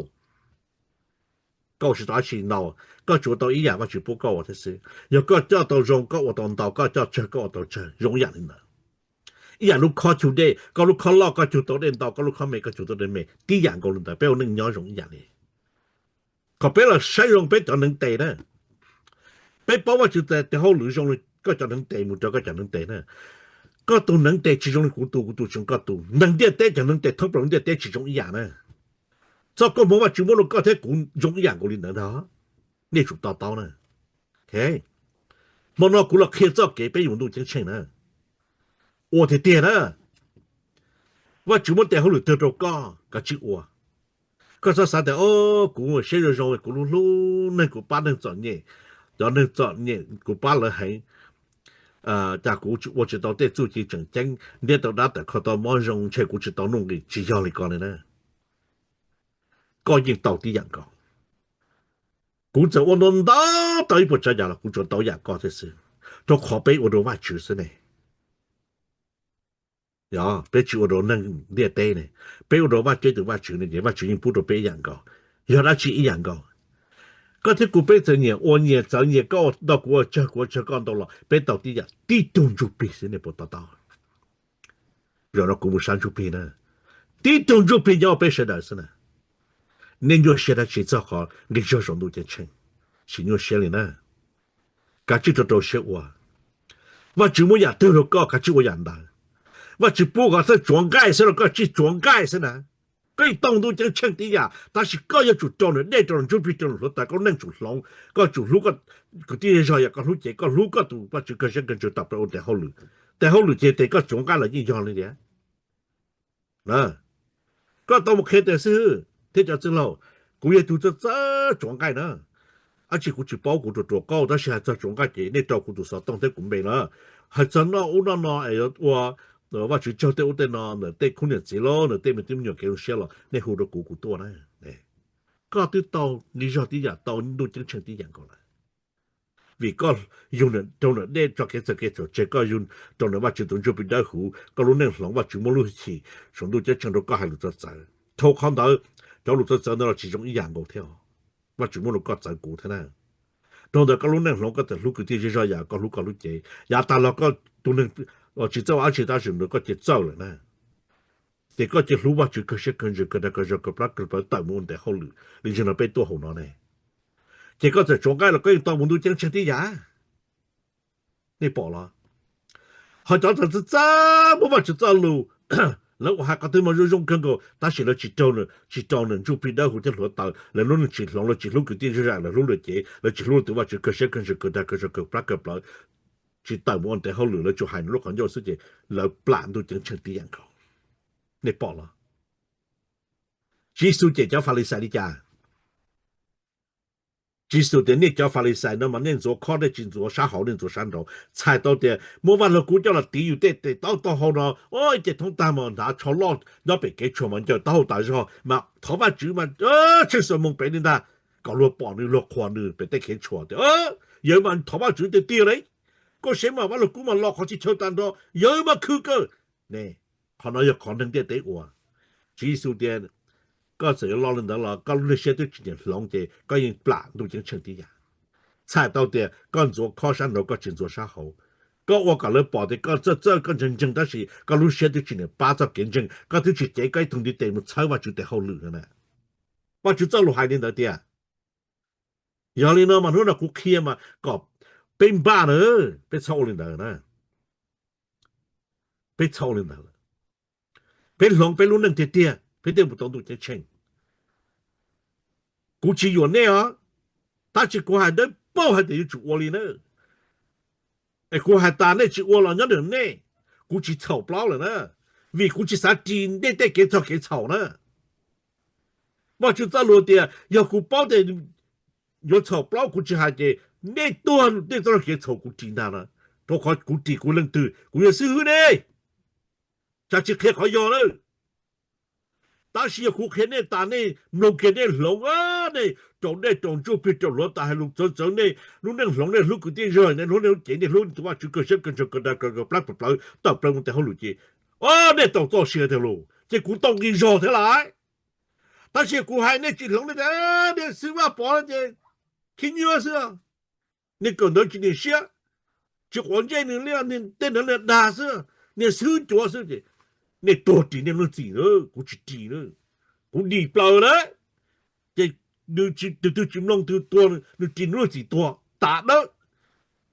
Koj ua tsis tau dab tsi ntau, koj tsuas ua tau ib yam Vajtswv pub koj ua thiab xwb. Yog koj coj tau zoo koj ua tau ntau, koj coj tsawg koj ua tau tsawg, zoo ib yam li ntawd. Ib yam lub khob cug dej, koj lub khob loj koj cug tau dej ntau, koj lub khob me koj cug tau dej me, tib yam nkaus li ntawd, peb ua neej nyob zoo ib yam li. Kom peb los saib zoo peb cov neev tes na. Peb paub Vajtswv tes hauj lwm zoo li koj cov neev tes mus rau koj cov neev tes na. Koj tus neev tes tsis zoo li kuv tus, kuv tus tsis zoo koj tus. Neeg ntiaj teb cov neev tes thoob plaws ntiaj teb tsis zoo ib yam na. Txoj koob hmoov Vajtswv muab rau koj thiab kuv zoo ib yam nkaus li ntawd ntag. Nej tsum to taub na. Hmo no kuv los qhia txoj kev peb yuav ntuj ceeb tsheej na. Ua tiag tiag na. Vajtswv muab tes hauj lwm twg rau koj, koj tsij ua. Koj txhob xav tias o, kuv siab zoo zoo, kuv hlub hlub neeg, kuv pab neeg txom nyem, cov neeg txom nyem kuv pab lawv heev, cas kuv ua tsis tau tej txuj ci tseem ceeb, ntiab tau dab tawm kho tau mob zoo, ntshe kuv tsis tau nuj nqis. Tsis yog li ko li na. Koj yeej tau tib yam nkaus. Kuv txawm ua ntau ntau tau ib puas tsav yam los kuv tsuas tau yam koj thiab xwb, rau qhov peb ua rau Vajtswv xwb ne. Peb tsis ua rau neeg ntiaj teb ne, peb ua rau Vajtswv tus Vajtswv ne, ces Vajtswv yeej pub rau peb ib yam nkaus. Yog dab tsi ib yam nkaus? Koj thiab kuv peb txawm nyias ua nyias txawv nyias, koj ua ntau kuv ua tsawg, kuv ua tsawg koj ntau los peb tau tib yam, tib tug ntsuj plig xwb, nej puas to taub? Zaum no kuv mus sab ntsuj plig na, tib tug ntsuj plig nyob peb sawv daws xwb na. Nej nyuaj siab dab tsi txog qhov nqi zog saum ntuj ceeb tsheej? Tsis nyuaj siab li na. Kav tsij rau rau siab ua. Vajtswv muab yam twg rau koj, kav tsij ua yam ntawd. Vajtswv pub koj txawj tsuav nqaij xwb los koj tsij tsuav nqaij xwb na. Koj yeej tau ntuj ceeb tsheej tib yam, tab sis koj yuav tsum rau nws dej, rau nws ntsuj plig, rau nws hluav taws, koj neej tsum hloov, koj tsum hlub koj kwv tij zej zog, yog koj hlub ces koj hlub koj tus Vajtswv kawg siab kawg ntsws tawm plaws ua tes hauj lwm. Tes hauj lwm ces tes koj tsuav nqaij los yeej yog li tias Koj tau mus qhia tes xib hwb thiab cov txwj laug, kuv yog tus txawj txawj tsuav nqaij na. Ab tsi kuv tsis paub, kuv ruam ruam qauj, tab sis hais txog tsuav nqaij ces nej rau kuv tus xov tooj thiab kuv npe na. Hais txog noj ub noj no es ua Vajtswv tsaug tej ub tej no ntawm tej khub niam txiv los ntawm tej me tub me nyuam kev zoo siab los nej hu rau kuv, kuv tuaj na. Koj twb tau nqi zog tib yam, tau ntuj ceeb tsheej tib yam nkaus lawm. Vim koj yug rau nws dej tso kev txawj kev txhaum tseg, koj yug rau nws Vajtswv tus ntsuj plig dawb huv, koj lub neej hloov, Vajtswv muab lub hwj chim saum ntuj ceeb tsheej rau koj hais lus txawv txawv. Dhau qhov ntawd, cov lus txawv txawv ntawd los tsis zoo ib yam nkaus thiab. Vajtswv muab rau koj txawv kuv thiab na. Dhau ntawd koj lub neej hloov, koj txawm hlub kwv tij zej zog yam koj hlub koj lub cev, yav tas los koj tus neeg los tsis txawj ua dab tsi tab sis ntawd koj cia txawj lawm na. Ces koj cia hlub Vajtswv kawg siab kawg ntsws kawg dag kawg zog kawg plab kawg plawv tawm mus ua nws tes hauj lwm li ntawd no peb tuaj hauv no ne. Ces koj txawm tsuav nqaij los koj yeej tau mus ntuj ceeb tsheej tib yam. Nej pom los? Ho cov txawj txawj muab Vajtswv txoj lus, lawv ua hais qhov twg mas zoo zoo kawg nkaus tab sis lawv tsis rau nws, tsis rau nws ntsuj plig dawb huv thiab hluav taws, lawv lub neej tsis hloov, lawv tsis hlub kwv tij zej zog, lawv hlub lawv cev, lawv tsis hlub lawv tus Vajtswv kawg siab kawg ntsws kawg dag kawg zog kawg plab kawg plawv, tsis tawm mus ua nws tes hauj lwm, lawv tsuas hais nws lub qhov ncauj xwb ces lawv plam ntuj ceeb tsheej tib yam nkaus. Nej pom los? Tswv Yexus cem cov Falixais li cas? Tswv Yexus tias nej cov Falixais no mas nej ntxuav khob, nej tsis ntxuav sab hauv, nej ntxuav sab nraud. Txhais tau tias muab Vaj Lug Kub coj los tiv yus tej tes taub taub hau no, ib ce thoob tag mas hnav tsho loj nyob pem kev tshuam mas ncaws taub hau tas zog mas thov Vajtswv mas tsheej xuab moos pem li ntag, kom luag pom nws luag qhuas nws pem tej kev tshuam tias yawg mas thov Vajtswv tiag tiag li. Koj saib mas Vaj Lug Kub mas los qhov txhia chaw tag nrho, yawg mas khwv kawg. Ne, qhov no yog qhov neeg ntiaj teb ua. Tswv Yexus tias koj txawm yuav loj li ntawd los koj lub neej siab twb tsis nyiam hloov ces koj yeej plam ntuj ceeb tsheej tib yam. Txhais tau tias koj ntxuav khob sab nraud koj tsis ntxuav sab hauv. Koj ua kom lawv pom tias koj txawj txawj koj ntseeg ntseeg tab sis koj lub siab twb tsis nyiam pab txoj kev ntseeg, koj twb tsis cev koj ib tug ntiv tes mus txhawb Vajtswv tes hauj lwm no na. Vajtswv txoj lus hais li ntawd tiag. Yog li no mas hnub no kuv qhia mas kom peb npaj na, peb txhob ua li ntawd na. Peb txhob ua li ntawd. Peb hloov peb lub neej tiag tiag peb thiaj mus tau ntuj ceeb tsheej. Kuv tsis yuam nej os, tab sis kuv hais dawb paug hais tias yuav tsum ua li na. Es kuv hais tas nej tsis ua los nyob ntawm nej, kuv tsis txhaum plaub lawm na, vim kuv tsis xav ris nej tej kev txog kev txhaum na. Vajtswv txoj lus tias yog kuv paub tias yuav txhaum plaub kuv tsis hais ces nej tuag nej txoj kev txhaum kuv ris ntag na. Rau qhov kuv ris kuv leej twg, kuv yog xib hwb ne, tsam tsis qhia qhov yog lawm. Tab sis yog kuv qhia nej tas nej mloog kiag nej hloov, nej rau dej rau ntsuj plig rau hluav taws hais lus txawv txawv, nej lub neej hloov nej hlub kwv tij zej, nej hlub nej lub cev, nej hlub tus Vajtswv kawg siab kawg ntsws kawg dag kawg plab kawg plawv tawm plaws mus tes hauj lwm ces, o, nej tau txoj sia tiag lauj, ces kuv tau nqi zog thiab lauj. Tab sis kuv hais nej tsis hloov, nej tias niag xib hwb Vaj Pov ces khib nyiab xwb, niag kawm ntawv tsis niam siab, tsis quav ntsej nws li, tej ntawd niag dag xwb, niag xib hwb cuav xwb ces nej tuag ris nej lub txim, kuv tsis ris, kuv dim plaws na. Ces nws tus twg tsis mloog twg tuag nws ris nws lub txim tuag tas dawb.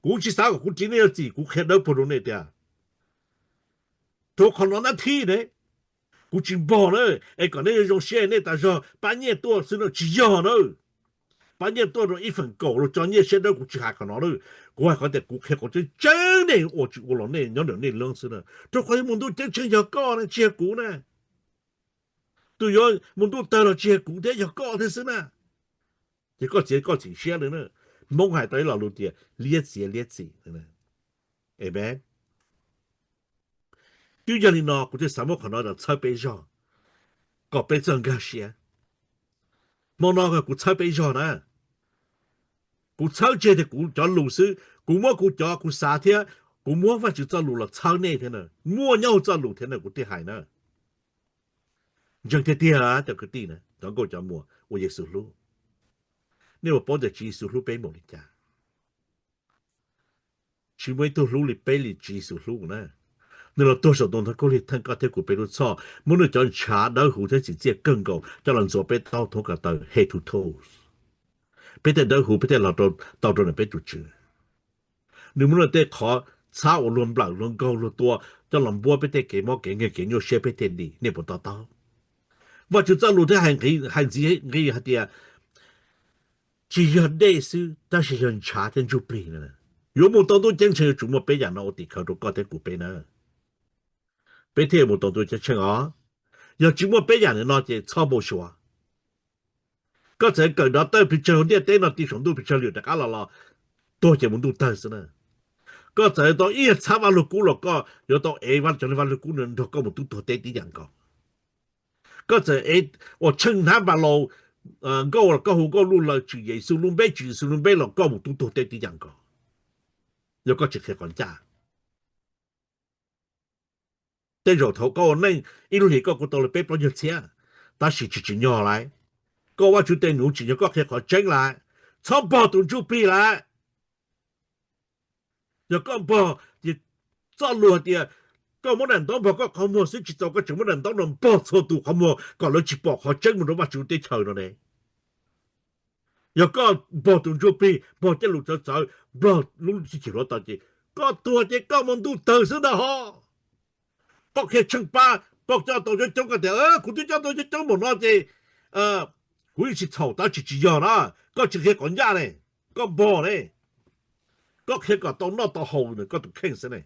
Kuv tsis xav kom kuv ris nej lub txim, kuv qhia dawb paug rau nej tias rau qhov no nab thib ne, kuv tsis npog na, es kom nej zoo siab nej tas zog pab nyiaj tuaj xwb no tsis yog na. Pab nyiaj tuaj rau ib feem kaum los tso nyiaj siab dawb kuv tsis hais qhov no na. Kuv hais qhov tias kuv qhia qhov tseeb tseeb, nej ua tsis ua los nej nyob ntawm nej lub xwb na. Rau qhov yuav mus ntuj ceeb tsheej yog koj na tsis yog kuv na. Tus yuav mus ntuj tawg los tsis yog kuv thiab yog koj thiab xwb na. Ces koj txiav koj txim siab li na. Hmoob hais tau ib lo lus tias liab txiav liab txim. Amen. Twb yog li no kuv thiaj xav muab qhov no los txhawb peb zog, kom peb txawj nkag siab. Hmo no kuv txhawb peb zog na. Kuv txhawb tseg tias kuv cov lus xwb, kuv muab kuv cov kuv xav thiab Kuv muab Vajtswv txoj lus los txhawb nej thiab na, muaj nyob hauv txoj lus thiab na, kuv thiaj hais na. Ntseeg tiag tiag cov kwv tij na, cov nkauj cov muam uas Yexus hlub. Nej puas paub tias Tswv Yexus hlub peb npaum li cas? Tsis muaj ib tug hlub li peb li Tswv Yexus hlub na. Nws los tuag saum tus ntoo khaub lig theej koj thiab kuv peb lub txhoj, muab nws cov ntshav dawb huv thiab tsim txiaj kawg nkaus coj los ntxuav peb taub thoob ko taw head to toe. Peb thiaj dawb huv, peb thiaj los tau rau nws peb tus Tswv. Nws muab nws tej qhov txhab uas luag nplawm luag nkaug luag tua coj los npuab peb tej kev mob kev nkeeg kev nyuaj siab peb thiaj dim. Nej puas to taub? Vajtswv txoj lus thiaj hais ntxiv nqi hais tias tsis yog dej xwb tab sis yog ntshav thiab ntsuj plig na. Yuav mus tau ntuj ceeb tsheej yuav tsum muaj peb yam no ua tim khawv rau koj thiab kuv peb na. Peb thiaj yuav mus tau ntuj ceeb tsheej os. Yog tsis muaj peb yam no ces txhob npau suav. Koj txawm kawm dov tawj pes tsawg hauv ntiaj teb no, ti saum ntuj pes tsawg lwm rov qab los los tuag ces mus ntuj tawg xwb na. Koj txawm tau ib yam txhab Vaj Lug Kub los koj yuav tau ev cov Vaj Lug Kub no nrog koj mus tub tuag teb tib yam nkaus. Koj txawm ev uas tsheej hnab npas laus nkauj los koj hu nkauj luj laws Tswv Yexus lub npe, Tswv Yexus lub npe los koj mus tub tuag teb tib yam nkaus. Yog koj tsis qhia qhov ncaj. Tej zaum thaum koj ua neej ib lub hlis koj kuj tau li peb plaub nyuag txhiab, tab sis tsis tsim nyog lawm. Koj Vajtswv tes nuv tsim nyog koj qhia qhov tseeb lawm. Txhob npog tus ntsuj plig lawm. Yog koj npog ces txoj lus hais tias koj muab daim ntaub npog koj qhov muag xwb tsis txaus, koj tseem muab daim ntaub no npog txhua tus qhov muag kom lawv tsis pom qhov tseeb mus rau Vajtswv teb chaws no ne. Yog koj npog tus ntsuj plig, npog tej lus txawv txawv, npog lub txim chim hluav taws ces koj tuag ces koj mus ntuj tawg xwb ntag ho. Koj qhia tsheej pab, koj coj tau coob coob koj tias kuv twb coj tau coob coob npaum no ces kuv yeej tsis txhaum, tab sis tsis yog na. Koj tsis qhia qhov ncaj ne, koj npog ne, koj qhia kom tau noj tau haus ntawm koj tus kheej xwb ne.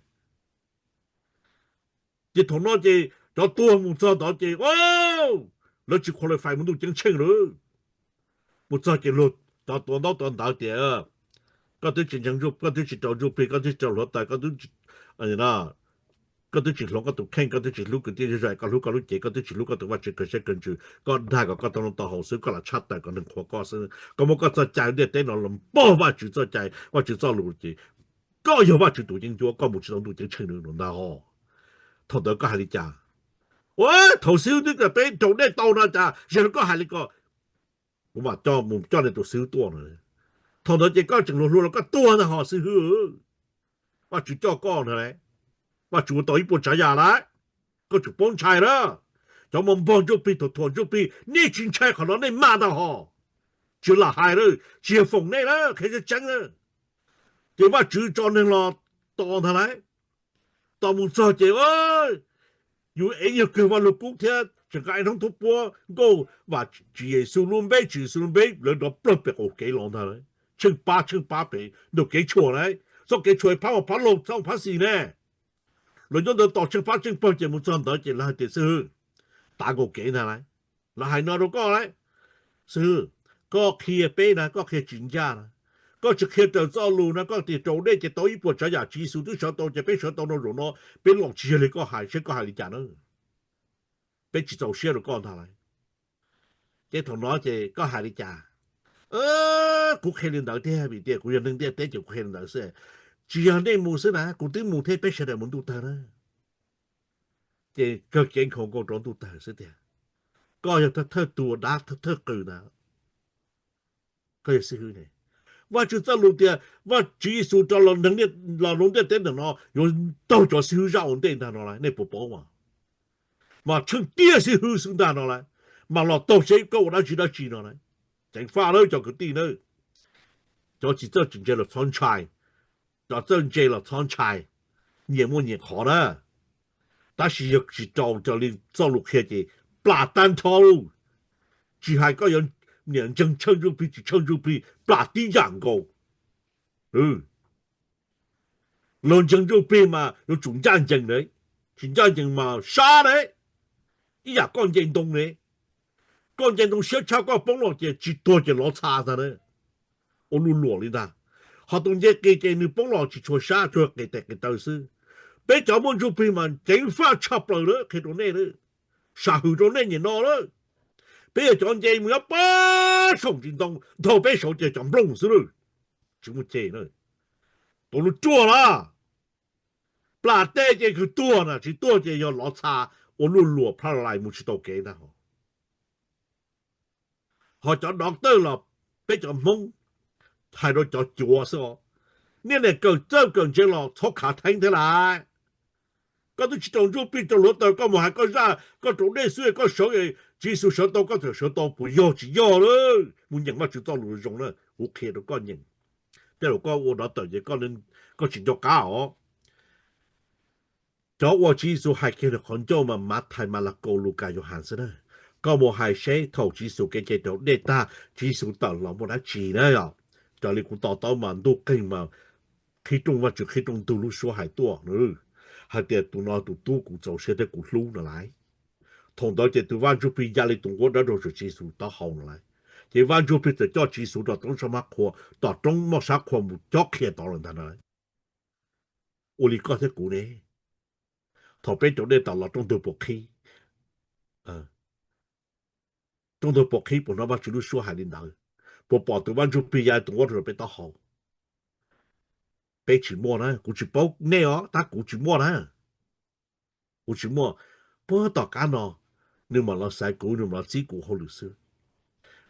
Ces thaum no ces cov tuag mus txog ntawd ces lawv tsis qualify mus ntuj ceeb tsheej lawm. Mus txog ces luag cov tuav ntaub tuav ntawv tias koj twb tsis ntseeg, koj twb tsis rau ntsuj plig, koj twb tsis rau hluav taws, koj twb tsis hloov koj tus kheej, koj twb tsis hlub kwv tij zej zog, koj hlub koj lub cev, koj twb tsis hlub koj tus Vajtswv kawg siab kawg ntsws, koj dag kom koj tau noj tau haus xwb, koj lam tshaj tawm kom neeg qhuas koj xwb, koj muab koj txoj cai ntiaj teb no los npog Vajtswv txoj cai, Vajtswv txoj lus ces koj yog Vajtswv tus yeeb ncuab, koj mus tsis tau ntuj ceeb tsheej ntag ho. Thaum ntawd koj hais li cas? Ua, thaum xib hwb twb tias peb raug dej tau no cas, zaum no koj hais li ko. Kuv mam coj mus coj nej tus xib hwb tuaj no. Thaum ntawd ces koj tseem hluas hluas los koj tuag ntag ho xib hwb. Vaj tswv coj koj ntag, Vaj tswv ua tau ib puas tsav yam lawm, koj tsum paub ntshai na. Cov mus npog ntsuj plig, thuam thuam ntsuj plig, nej tsis ntshai qhov no nej maj ntag ho. Tsis lam hais na, tsis yog foom nej na, qhia tseeb tseeb na. Ces Vaj tswv tso neeg los tos ntag lauj. Tos mus txog ces yus ev nyuag kawg Vaj Lug Kub thiab tseem nqa ib hnoob thuab puab nkauj vam Tswv Yexus lub npe, Tswv Yexus lub npe, lawv rov plawg pem qaum kev los ntag lauj. Tsheej pab tsheej pab pem nraum kev tshuam lauj, txoj kev tshuam phab mas phab laug txhob phab xis ne. Lawv nyob ntawd tos tsheej pab tsheej pawg ces mus txog ntawd ces lawv hais tias xib hwb, tav nkaus kev ntag lauj. Lawv hais no rau koj lauj, xib hwb, koj qhia peb na koj qhia tsis ncaj na. Koj tsis qhia raws txoj lus na, koj tias raus dej ces tau ib puas tsav yam, Tswv Yexus twb sawv tau ces peb sawv tau no zaum no, peb los tsis yog li koj hais, seb koj hais li cas na. Peb tsis txaus siab rau koj ntag lauj. Ces thaum no ces koj hais li cas? Kuv qhia li ntawd tiag, vim tias kuv yog neeg ntiaj teb ces kuv qhia li ntawd xwb. Tsis yog nej mus xwb na, kuv twb mus thiab, peb sawv daws mus ntuj tawg na. Ces kawg kev nkhaus nkaus rau ntuj tawg xwb tiag. Koj yog thawj tug dab thawj qws ntag. Koj yog xib hwb ne. Vaj Tswv txoj lus tias Vaj Tswv Yexus rov los neeg los lub ntiaj teb ntawm no yuav taug cov xib hwb zaj ua ntej ntag no lauj, nej puas paub mas? Mas tsheej tiaj xib hwb xwb ntag no lauj, mas los taug seb koj ua dab tsi dab tsi no lauj. Ceev faj lawm cov kwv tij na, cov tsis txawj tsis ntse los txhob ntshai, cov txawj ntse los txhob ntshai, nyias muaj nyias qhov na. Tab sis yog tsis raus raws li txoj lus qhia ces plam tag nrho lauj. Tsis hais koj yuav niam ntseeg tsheej ntsuj plig tsis tsheej ntsuj plig, plam tib yam nkaus. Luag ntseeg ntsuj plig mas yuav tsum ncaj ncees na, tsis ncaj ncees mas sab na. Ib yam koj nce ntoo ne, koj nce ntoo siab tshaj koj poob los ces tsis tuag ces lov txha ntag na. Ua luj luam li ntag. Ho tus nce qis ces nws poob los tsis tshua sab, tsuas qis tes qis taw xwb. Peb cov muaj ntsuj plig mas ceev faj tshaj plaws na, qhia rau nej na, sam hwm rau nej nim no na. Peb yog cov nce mus nyob pab saum ntsis ntoo, nthau peb saud ces cov nplooj xwb lawm. Tsis muaj ceg na. Tus lub ruaj lawm. Plam tej ces kws tuag na, tsis tuag ces yog lov txha ua luj luam pha lais mus tsis tau kev ntag. Ho cov doctor los peb cov Hmoob hais rau cov cuav xwb os. Niaj niam kawm txawj kawm ntse los txhob khav theeb thiab lais. Koj twb tsis rau ntsuj plig rau hluav taws, koj mus hais koj zaj koj rau dej xwb, koj sawv, Tswv Yexus sawv tau koj txawm sawv tau puas yog tsis yog lawm? Mus nyeem Vajtswv txoj lus zoo na, kuv qhia rau koj nyeem. Tej zaum koj ua doctor ces koj tsis nco qab os. Cov uas Tswv Yexus hais kiag nws qhov ncauj mas Mathais, Malakaus, Lukas, Yauhas xwb na. Koj mus hais seb thaum Tswv Yexus kev cai raus dej tag, Tswv Yexus tawm los muaj dab tsi na yom? Raws li kuv to taub mas ntuj qeeg mas qhib rooj, Vajtswv qhib rooj ntug lub suab hais tuaj na, hais tias tus no tus tub kuv txaus siab thiab kuv hlub no lauj. Thaum ntawd ces tus vaj ntsuj plig ya li tus nquab dawb rau Tswv Yexus taub hau no lauj. Ces vaj ntsuj plig txawm coj Tswv Yexus rau tom roob sab qhua, tom roob moj sab qhua mus cob qhia tod lawm ntag na. Ua li koj thiab kuv ne, thaum peb raus dej tas los rooj ntug puas qhib? Rooj ntug puas qhib, puas hnov Vajtswv lub suab hais li ntawd? Puas pom tus vaj ntsuj plig ya tus nquab rau peb taub hau? Peb tsis muaj na, kuv tsis paub nej os, tab kuv tsis muaj na. Kuv tsis muaj. Puag tom qab no nws mam los xaiv kuv, nws mam los txib kuv hauj lwm xwb.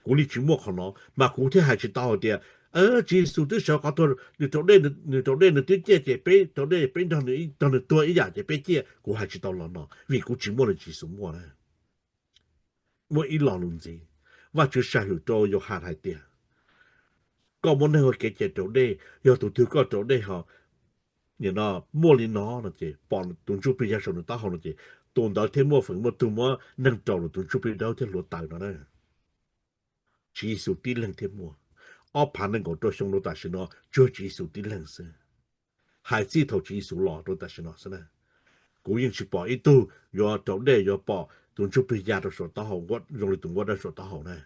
Kuv li tsis muaj qhov no mas kuv thiaj hais tsis tau hais tias Tswv Yexus twb sawv qhov tuag, nws raus dej, nws raus dej nws twb ciaj ces peb raus dej peb nrog nws, nrog nws tuag ib yam ces peb ciaj. Kuv hais tsis tau los no vim kuv tsis muaj li Tswv Yexus muaj na. Muaj ib lo lus ntxiv, Vajtswv sam hwm rau Yauhas hais tias koj muab neeg ua kev cai raus dej, yog tus twg koj raus dej ho muaj li no no ces pom tus ntsuj plig ya saum nws taub hau no ces tus ntawd thiaj muaj feem muaj tug muab neeg raus rau tus ntsuj plig dawb thiab hluav taws no na. Tswv Yexus tib leeg thiaj muaj. Ob phav nees nkaum rau xyoo rau tam sim no tsuas Tswv Yexus tib leeg xwb. Hais txij thaum Tswv Yexus los rau tam sim no xwb na, kuv yeej tsis pom ib tug yuav raus dej yuav pom tus ntsuj plig ya rau saum taub hau zoo li tus nquab dawb saum taub hau na.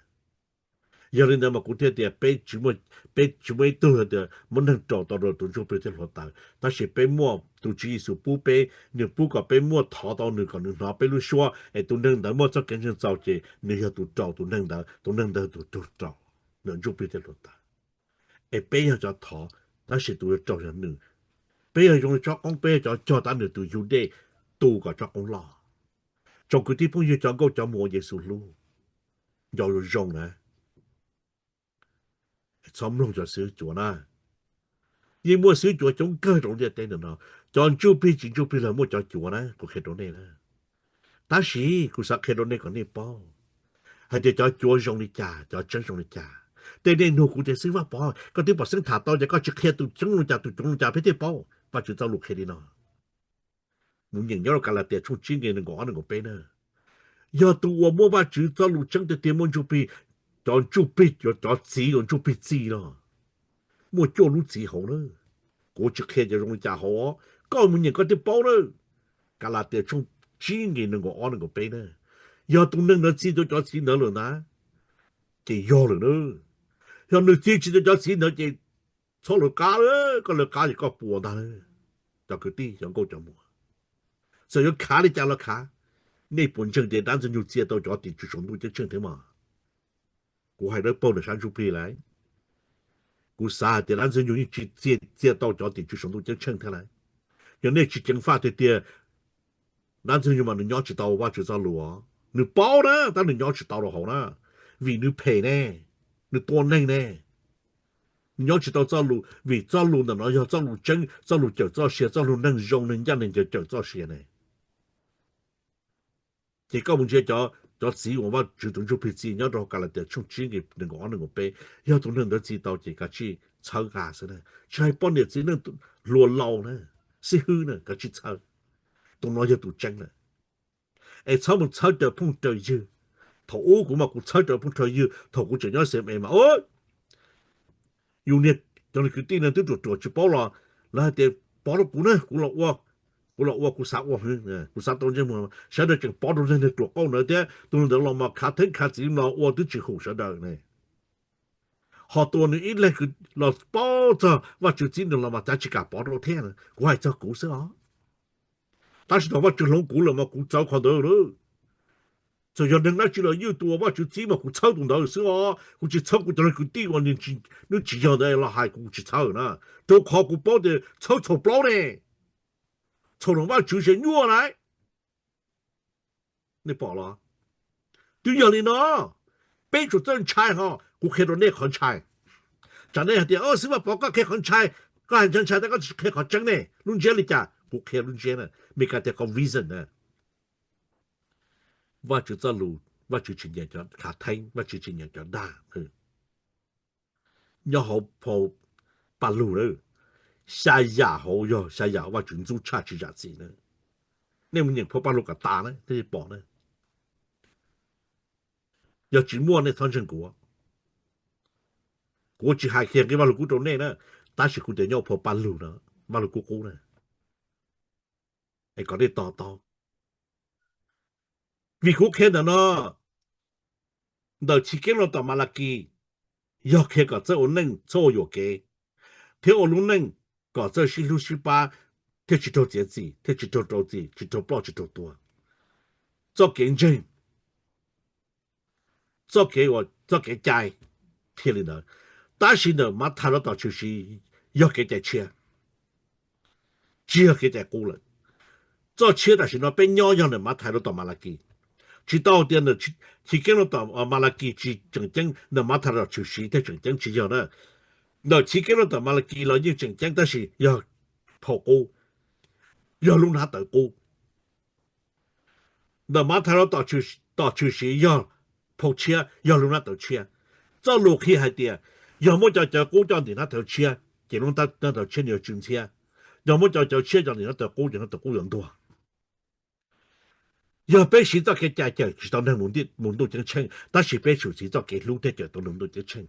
Yog li ntawd mas kuv thiaj tias peb tsis muaj ib tug tias muab neeg raus tau rau tus ntsuj plig thiab hluav taws, tab sis peb muaj tus Tswv Yexus pub peb, nws pub kom peb muaj thov tau nws kom nws hnov peb lub suab es tus neeg ntawd muaj txoj kev ntseeg txaus ces nws yog tus raus tus neeg ntawd, tus neeg ntawd tus tug raus ntawm ntsuj plig thiab hluav taws. Es peb yog cov thov, tab sis tus yuav raus yog nws. Peb yog zoo li tsob qoob, peb yog cov cog tab nws tus yug dej tu kom tsob qoob loj. Tsoom kwv tij phooj ywg cov nkauj cov muam Yexus hlub, nco zoo zoo na, txhob mloog cov xwb cuav na. Yeej muaj xwb cuav coob kawg rau ntiaj teb ntawm no. Cov ntsuj plig tsis ntsuj plig los muaj cov cuav na, kuv qhia rau nej na. Tab sis kuv xav qhia rau nej kom nej paub hais tias cov cuav zoo li cas, cov tseeb zoo li cas. Tej nej nug kuv tias xib Vaj Pov, koj twb pom xeeb tham tau ces koj tsis qhia tus tseeb li cas tus cuav li cas peb thiaj paub. Vajtswv txoj lus qhia li no. Mus nyeem nyob rau Kalatias tshooj tsib nqe nees nkaum ob nees nkaum peb na. Yog tus uas muaj Vajtswv txoj lus tseeb tiag tiag muaj ntsuj plig, cov ntsuj plig, cov txiv uas ntsuj plig txi no, muaj cuaj lub txiv hauv na. Kuv tsis qhia cov zoo li cas hauv, koj mus nyeem koj thiaj paub na. Kalatias tshooj tsib nqe nees nkaum ob nees nkaum peb na. Yog tus neeg ntawd txi tau cov txiv ntawd lawm ntag, ces yog lawm na. Yog nws txi tsis tau cov txiv ntawd ces txhob lawv qab, koj lawv qab ces koj puas ntag. Cov kwv tij cov nkauj cov muam, txawm yuav khav li cas los khav, nej puas ntseeg tias dab Ntxwg Nyoog txia tau cov tim tswv saum ntuj ceeb tsheej thiab mas? Kuv hais dawb paug ntawm sab ntsuj plig lawm. Kuv xav hais tias dab Ntxwg Nyoog yeej tsis txia tau cov tim tswv saum ntuj ceeb tsheej thiab lawm. Yog nej tsis ceev faj tiag tiag, dab Ntxwg Nyoog mas nws nyob tsis tau Vajtswv txoj lus. Nws paub na, tab nws nyob tsis tau rau hauv na, vim nws phem ne, nws tua neeg ne. Nws nyob tsis tau txoj lus, vim txoj lus ntawm no yog txoj lus tseeb, txoj lus cawm txoj sia, txoj lus neeg zoo, neeg ncaj neeg ncees cawm txoj sia ne. Ces koj mus ntsia cov txiv uas Vajtswv tus ntsuj plig txi nyob rau Kalatias tshooj tsib nqe nees nkaum ob nees nkaum peb, yog tus neeg ntawd txi tau ces kav tsij txhawb nqa xwb na. Tsis hais poj niam txiv neej hluas laus na, xib hwb na, kav tsij txhawb. Tus no yog tus tseeb lawm. Es txhob mus txhawb raws phooj raws ywg. Thaum ub kuv mas kuv txhawb raws phooj raws ywg thaum kuv tseem nyob xeem es mas yus niag cov kwv tij no twb ruam ruam tsis paub los lawv hais tias pov rau kuv na, kuv los ua, kuv los ua kuv xav ua, kuv xav tau ntsej muag. Sawv daws tseem pov rau leej niag ruam qauj ntawd thiab, tus neeg ntawd los mas khav theeb khav txiv los ua twb tsis hum sawv daws ne. Ho tus nws ib leeg los paub txog Vajtswv txib nws los mas cav tsis kam pov rau thiab. Kuv hais txog kuv xwb os. Tab sis thaum Vajtswv hloov kuv lawm mas kuv txawv qhov ntawd lawm. Txawm yog neeg dab tsi los ywj tus uas Vajtswv txib mas kuv txhawb tus ntawd xwb os. Kuv tsis txhawb kuv cov kwv tij uas nws tsis yog ntawd los hais, kuv tsis txhawb na. Rau qhov kuv paub tias txhawb txhaum plaub ne. txhaum nrog Vajtswv ces nyuaj lawm. Nej pom los? Twb yog li no, peb tsum txawj ntshai ho, kuv qhia rau nej qhov ntshai. Tsam nej hais tias, Xib Vaj Pov, koj qhia qhov ntshai, koj hais ntshai ntshai tab koj tsis qhia qhov tseeb ne. Lub ntsiab li cas? Kuv qhia lub ntsiab na, Meskas tias qhov vision na. Vajtswv txoj lus, Vajtswv tsis nyiam cov khav theeb, Vajtswv tsis nyiam cov dag. Nyob hauv phau Paj Lug na, xya yam hauv yog xya yam Vajtswv ntxub tshaj tsis zam txim na. Nej mus nyeem phau Paj Lug kom tas na, nej pom na. Yog tsis muaj nej txhob ntseeg kuv. Kuv tsis hais qhia nqi Vaj Lug Kub rau nej na, tab sis kuv tias nyob phau Paj Lug na, Vaj Lug Kub Qub na, es kom nej to taub. Vim kuv qhia ntawm no, ntawm Chiv Keeb los tom Malakis, yog qhia kom txawj ua neej txhob ua yuam kev, thiab ua lub neej kom txawj sib hlub sib pab, thiaj tsis raug txiav txim, thiaj tsis raug rau txim, tsis raug ploj, tsis raug tuag. Txoj kev ntseeg, txoj kev ua, txoj kev cai qhia li ntawd. Tab sis ntawm Mathais rau tom Tshwm Sim yog kev cai tshiab, tsis yog kev cai qub lawm. Txoj tshiab tam sim no peb nyob yog ntawm Mathais rau tom Malakis. Tsis tau tias ntawm Chiv Keeb rau tom Malakis tsis tseem ceeb, ntawm Mathais rau tom Tshwm Sim thiaj tseem ceeb, tsis yog na. Ntawm Chiv Keeb rau tom Malakis los yeej tseem ceeb tab sis yog phau qub, yog lub hnab tawv qub. Ntawm Mathais rau tom Tshwm Sim yog phau tshiab, yog lub hnab tawv tshiab. Txoj lus qhia hais tias yog muab cov cawv qub coj ntim hnab tawv tshiab, ces lub hnab tawv tshiab nws yuav tsw ntxhiab. Yog muab cov cawv tshiab coj ntim hnab tawv qub, ces hnab tawv qub yuav ntuag. Yog peb siv txoj kev cai cawm tsis tau neeg mus ntuj ceeb tsheej, tab sis peb tsum siv txoj kev hlub thiaj cawm tau neeg mus ntuj ceeb tsheej.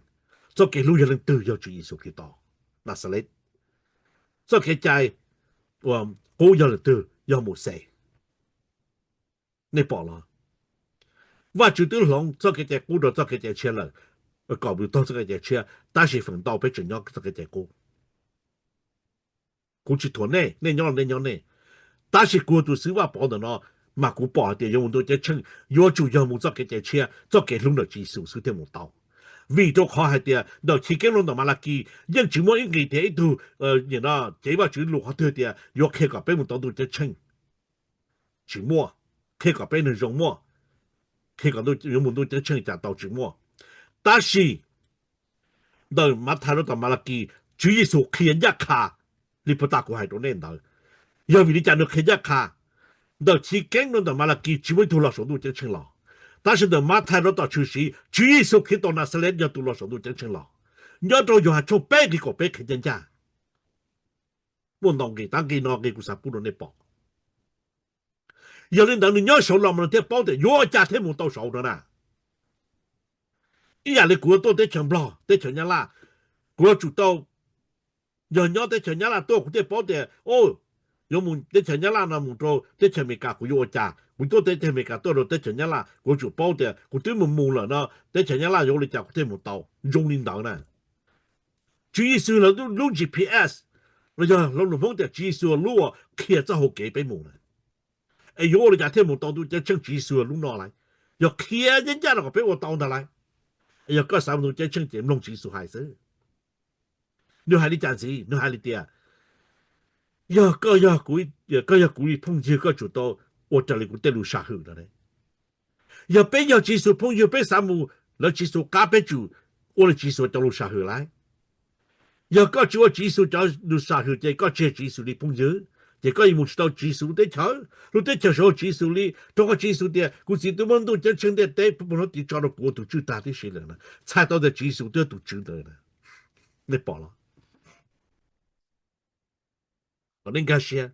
Txoj kev hlub yog leej twg? Yog Tswv Yexus Khetos Naxales. Txoj kev cai uas qub yog leej twg? Yog Mauxes. Nej pom los? Vajtswv twb hloov txoj kev cai qub rau txoj kev cai tshiab lawm, kom mus taug txoj kev cai tshiab, tab sis feem ntau peb tseem nyob txoj kev cai qub. Kuv tsis thuam nej, nej nyob los nej nyob nej. Tab sis kuv tus Xib Vaj Pov ntawm no, mas kuv pom hais tias yuav mus ntuj ceeb tsheej yuav tsum yog mus txoj kev cai tshiab, txoj kev hlub ntawm Tswv Yexus xwb thiaj mus tau. Vim rau qhov hais tias ntawm Chiv Keeb rau tom Malakis yeej tsis muaj ib nqis tias ib tug, nim no cev Vajtswv lus qhov twg tias yuav qhia kom peb mus tau ntuj ceeb tsheej. Tsis muaj. Qhia kom peb neeg zoo muaj, qhia kom yuav mus ntuj ceeb tsheej cas tau, tsis muaj. Tab sis ntawm Mathais rau tom Malakis, Tswv Yexus qhia ncaj qha li puag ta kuv hais rau nej ntawd. Yog vim li cas nws qhia ncaj qha? Ntawm Chiv Keeb rau ntawm Malakis tsis muaj ib tug los saum ntuj ceeb tsheej los, tab sis ntawm Mathais rau tom Tshwm Sim, Tswv Yexus Khetos Naxales yog tus los saum ntuj ceeb tsheej los. Nyob rau Yauhas tshooj peb nqi kaum peb qhia ncaj ncaj. Muaj ntau nqi, tab nqi no nqi kuv xav pub rau nej pom. Yog li ntawd nws nyob saud los mas nws thiaj paub tias yuav ua cas thiaj mus tau saud no na. Ib yam li kuv yuav tuaj teb chaws Nplog, teb chaws Nyab Laj, kuv yuav tsum tau, yog nyob teb chaws Nyab Laj tuaj kuv thiaj paub tias, o, yuav mus teb chaws Nyab Laj no mus rau teb chaws Amelikas kuv yuav ua cas. Kuv tuaj teb chaws Amelikas tuaj rau teb chaws Nyab Laj kuv yuav tsum paub tias kuv twb mus mus lawm no, teb chaws Nyab Laj yuav ua li cas kuv thiaj mus tau. Zoo li ntawd na. Tswv Yexus lub G P S, los yog hloov lus Hmoob tias Tswv Yexus lub uas qhia txoj hau kev peb mus na. Es yuav ua li cas thiaj mus tau ntuj ceeb tsheej Tswv Yexus lub no lawm? Yog qhia ncaj ncaj rau kom peb ua tau ntag lawm. Es yog koj xav mus ntuj ceeb tsheej ces mloog Tswv Yexus hais xwb. Nws hais li cas ntxiv? Nws hais li tias, yog koj yog kuv li phooj ywg koj tsum tau ua raws li kuv tej lus sam hwm no. Yog peb yog Tswv Yexus phooj ywg peb xav mus lawv Tswv Yexus qab peb tsum ua li Tswv Yexus cov lus sam hwm lawm. Yog koj tsis ua Tswv Yexus cov lus sam hwm ces koj tsis yog Tswv Yexus li phooj ywg, ces koj yuav mus tsis tau Tswv Yexus lub teb chaws. Lub teb chaws saud yog Tswv Yexus li, rau qhov Tswv Yexus tias kuv Txiv twb muab ntuj ceeb tsheej ntiaj teb pub rau hnub tim tso rau kuv ua tus tswj tag tib si lawm na. Txhais tau tias Tswv Yexus twb yog tus tswv ntawd na. Nej pom los? Kom nej nkag siab.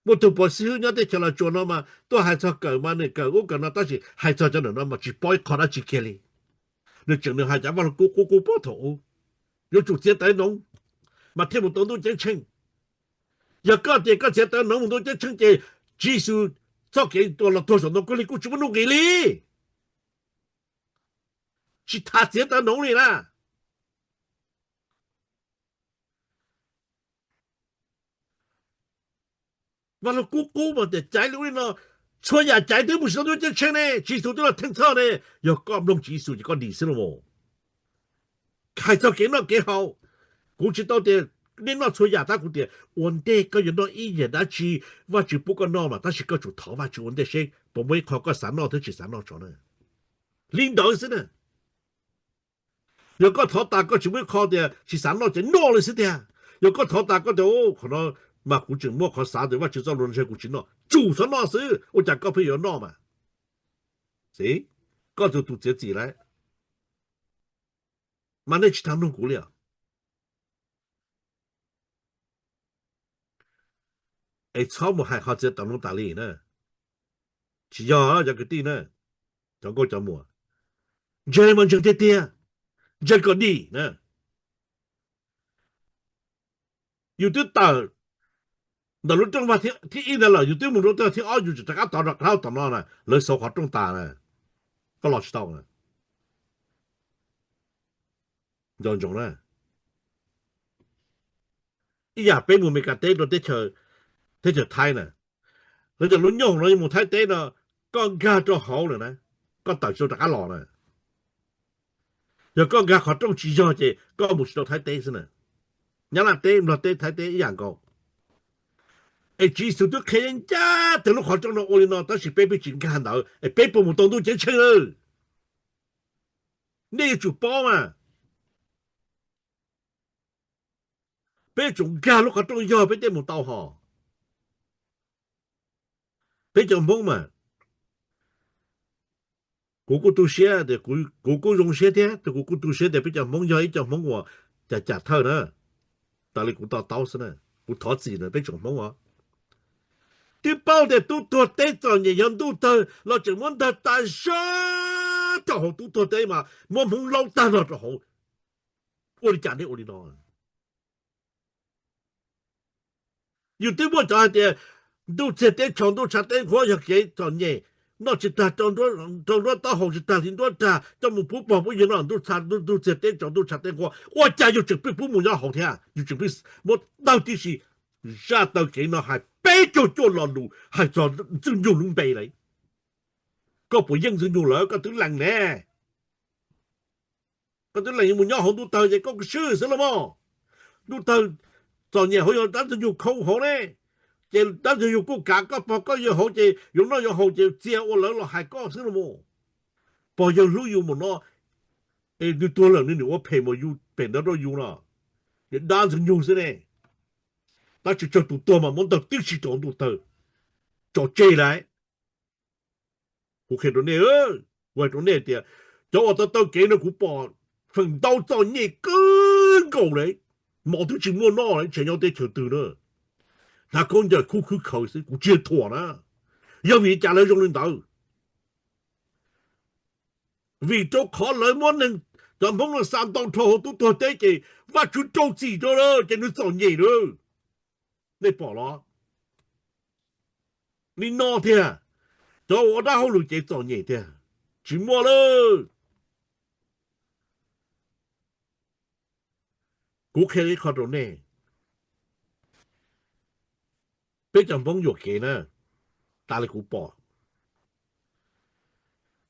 Muaj tug pov xib hwb nyob teb chaws Los Tsuas no mas tuaj hais txog kawm mas nws kawm ub kawm no tab sis hais txog cov ntawm no mas tsis paub ib qho dab tsi kiag li. Nws tseem nws hais cov Vaj Lug Kub Qub pob thaum ub, yuav tsum txiav tawv noov mas thiaj mus tau ntuj ceeb tsheej. Yog koj tias koj txiav tawv noov mus ntuj ceeb tsheej ces Tswv Yexus txoj kev uas los tuag saum ntoo khaub lig kuj tsis muaj nuj nqis li. Tsis tas txiav tawv noov li na. Vaj Lug Kub Qub mas tias caiv li ub li no, txhua yam caiv twb mus tsis tau ntuj ceeb tsheej ne, Tswv Yexus twb los theej txhoj ne. Yog koj mloog Tswv Yexus ces koj dim xwb los mas. Hais txog kev noj kev haus, kuv tsis tau tias nej noj txhua yam tab kuv tias ua ntej koj yuav noj ib yam dab tsi Vajtswv pub koj noj mas tab sis koj tsum thov Vajtswv ua ntej seb puas muaj ib qho koj xav noj thiab tsis xav noj tso na. Li ntawd xwb na. Yog koj thov tas koj tsis muaj ib qho tias tsis xav noj ces noj li xwb tiag. Yog koj thov tas koj tias qhov no mas kuv tseem muaj qhov xav tias Vajtswv txoj lus ntshe kuv tsis noj, tsum xav noj xwb, ua cas koj pheej yuav noj mas. Xij, koj tus tus txiav txim lawm, mas nej tsis tau mloog kuv li os. Es txhob mus hais qhov txiav tau nub tas li na. Tsis yog cov kwv tij na, cov nkauj cov muam, ntseeg mas ntseeg tiag tiag, ntseeg kom dim na. Yus twb tawm ntawm lub rooj vag thib ib ntawd lawm, yus twb mus rau rooj thib ob, yus tseem rov qab tov rov qab tom no na, lawv xauv qhov rooj tas na, koj los tsis tau na. Nco ntsoov na, ib yam peb mus Meskas teb rau teb chaws Thaib na, lawv cov lub nyooj no mus Thaib teb no, koj nkag rau hauv lawm na, koj tawm tsis tau rov qab los na. Yog koj nkag qhov rooj tsis yog ces koj mus tsis tau Thaib teb xwb na. Nyab Laj teb, Nplog teb, Thaib teb ib yam nkaus. Es Tswv Yexus twb qhia ncaj tias lub qhov rooj no ua li no tab sis peb pheej tsis nkag ntawd es peb puas mus tau ntuj ceeb tsheej lawm? Nej yuav tsum paub mas. Peb tsum nkag lub qhov rooj yog peb thiaj mus tau hos. Peb cov Hmoob mas, kuv kuj tu siab tias, kuv kuj zoo siab thiab tus kuv kuj tu siab tias peb cov Hmoob yog ib co Hmoob uas cam cam thawj na. Tas li kuv to taub xwb na, kuv thov txim na peb tsoom Hmoob os. Twb paub tias tub tuag teb txom nyem yog ntuj tawg los tseem muab ntawg tas zog rau hauv tub tuag teb mas muab Hmoob laub tag nrho rau hauv. Ua li cas nej ua li no? Yus twb muaj cov hais tias ntuj txiag teb tsho ntuj tshav teb nqhuab yog kev txom nyem, noj tsis tag rau nruab taub hau tsis tag hliv nruab rag coj mus pub pog pub yawg noj ntuj txiag teb tsho ntuj tshav teb nqhuab, ua cas yus tseem pheej pub mus nyob hauv thiab? Yus tseem pheej muab tawg tib si. Zaj taw kev no hais peb caug cuaj lo lus hais txog Ntxwg Nyug lub npe lawm. Koj puas yeej Ntxwg Nyug lawm koj twb lees ne? Koj twb lees yuav mus nyob hauv ntuj tawg ces koj swb xwb los mas. Ntuj tawg txom nyem hauv yog dab Ntxwg Nyug khoo hauv ne, ces dab Ntxwg Nyug kuj kav koj pog koj yawg hauv ces yuav noj yuav haus ces txia ua lawv los hais koj xwb los mas. Pog yawg hlub yus mus no, es nws tuag lawm nws niam ua phem mus yus pem ntawd rau yus no, niag dab Ntxwg Nyug xwb ne. Tab sis tsawg tus tuag mas muab ntawg tib si rau ntuj tawg, tso tseg lawm. Kuv qhia rau nej, kuv hais rau nej tias cov uas tau taw kev no kuv pom feem ntau txom nyem kawg nkaus li, mov twb tsis muaj noj li, tseem nyob teb chaws twg na, hnav khaub ncaws khub khwb khaws xwb, kuv tsis thuam na. Yog vim li cas lawv zoo li ntawd? Vim rau qhov lawv muab neeg, cov Hmoob no xa ntau dhau hauv tub tuag teb ces Vajtswv rau txim rau lawv ces nws txom nyem lawm. Nej pom los? Li no tiag, cov ua dab hauj lwm ces txom nyem tiag, tsis muaj lawm. Kuv qhia ib qho rau nej, peb cov Hmoob yuam kev na, tas li kuv pom,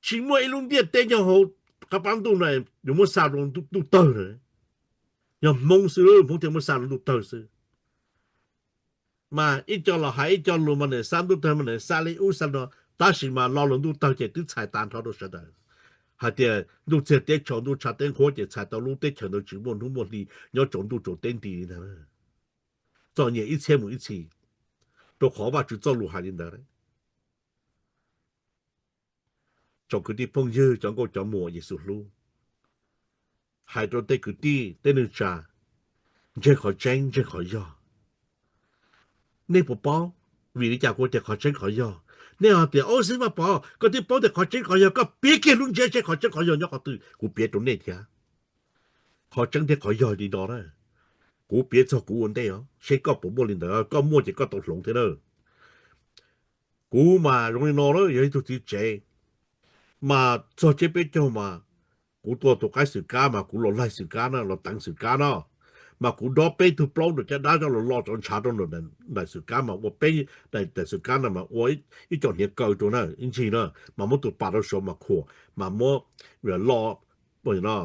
tsis muaj ib lub ntiaj teb nyob hauv qab pab ntuj na yuav muab xa rau ntuj tawg na. Yog Hmoob xwb, Hmoob thiaj muab xa rau ntuj tawg xwb. Mas ib co los hais ib co lus mas nws xa ntuj tawg mas nws xa li ub xa no, tab sis mas lo lus ntuj tawg ces twb txhais tag nrho rau sawv daws hais tias ntuj txiag teb tsho ntuj tshav teb nqhuab ces txhais tau lub teb chaws ntawd tsis muaj hnub muaj hli, nyob tsaus ntuj tsaus teb nti li ntag. Txom nyem ib txhiab mus ib txhis, rau qhov Vajtswv txoj lus hais li ntawd. Tsoom kwv tij phooj ywg, cov nkauj cov muam Yexus hlub, hais rau tej kwv tij tej neej tsa, ntseeg qhov tseeb ntseeg qhov yog. Nej puas paub vim li cas kuv tias qhov tseeb qhov yog? Nej ho tias, Au, xib Vaj Pov, koj twb paub tias qhov tseeb qhov yog, koj piav kiag lub ntsiab seb qhov tseeb qhov yog nyob qhov twg, kuv piav rau nej thiab. Qhov tseeb thiab qhov yog li no na, kuv piav txog kuv ua ntej os, seb koj puas muaj li ntawd, koj muaj ces koj tau hloov thiab na. Kuv mas zoo li no na, yog ib tug txiv tsev, mas txog tsiab peb caug mas kuv tua tus qaib xwm kab mas kuv los laig xwm kab na, los teev xwm kab na, mas kuv dob peb tug plaub nram caj dab coj los lo cov ntshav rau nram xwm kab mas ua peb daim xwm kab na mas ua ib co hniav kaw rau na ib ntsis na, mas muab tus pas rau saud mas khuam mas muab lo no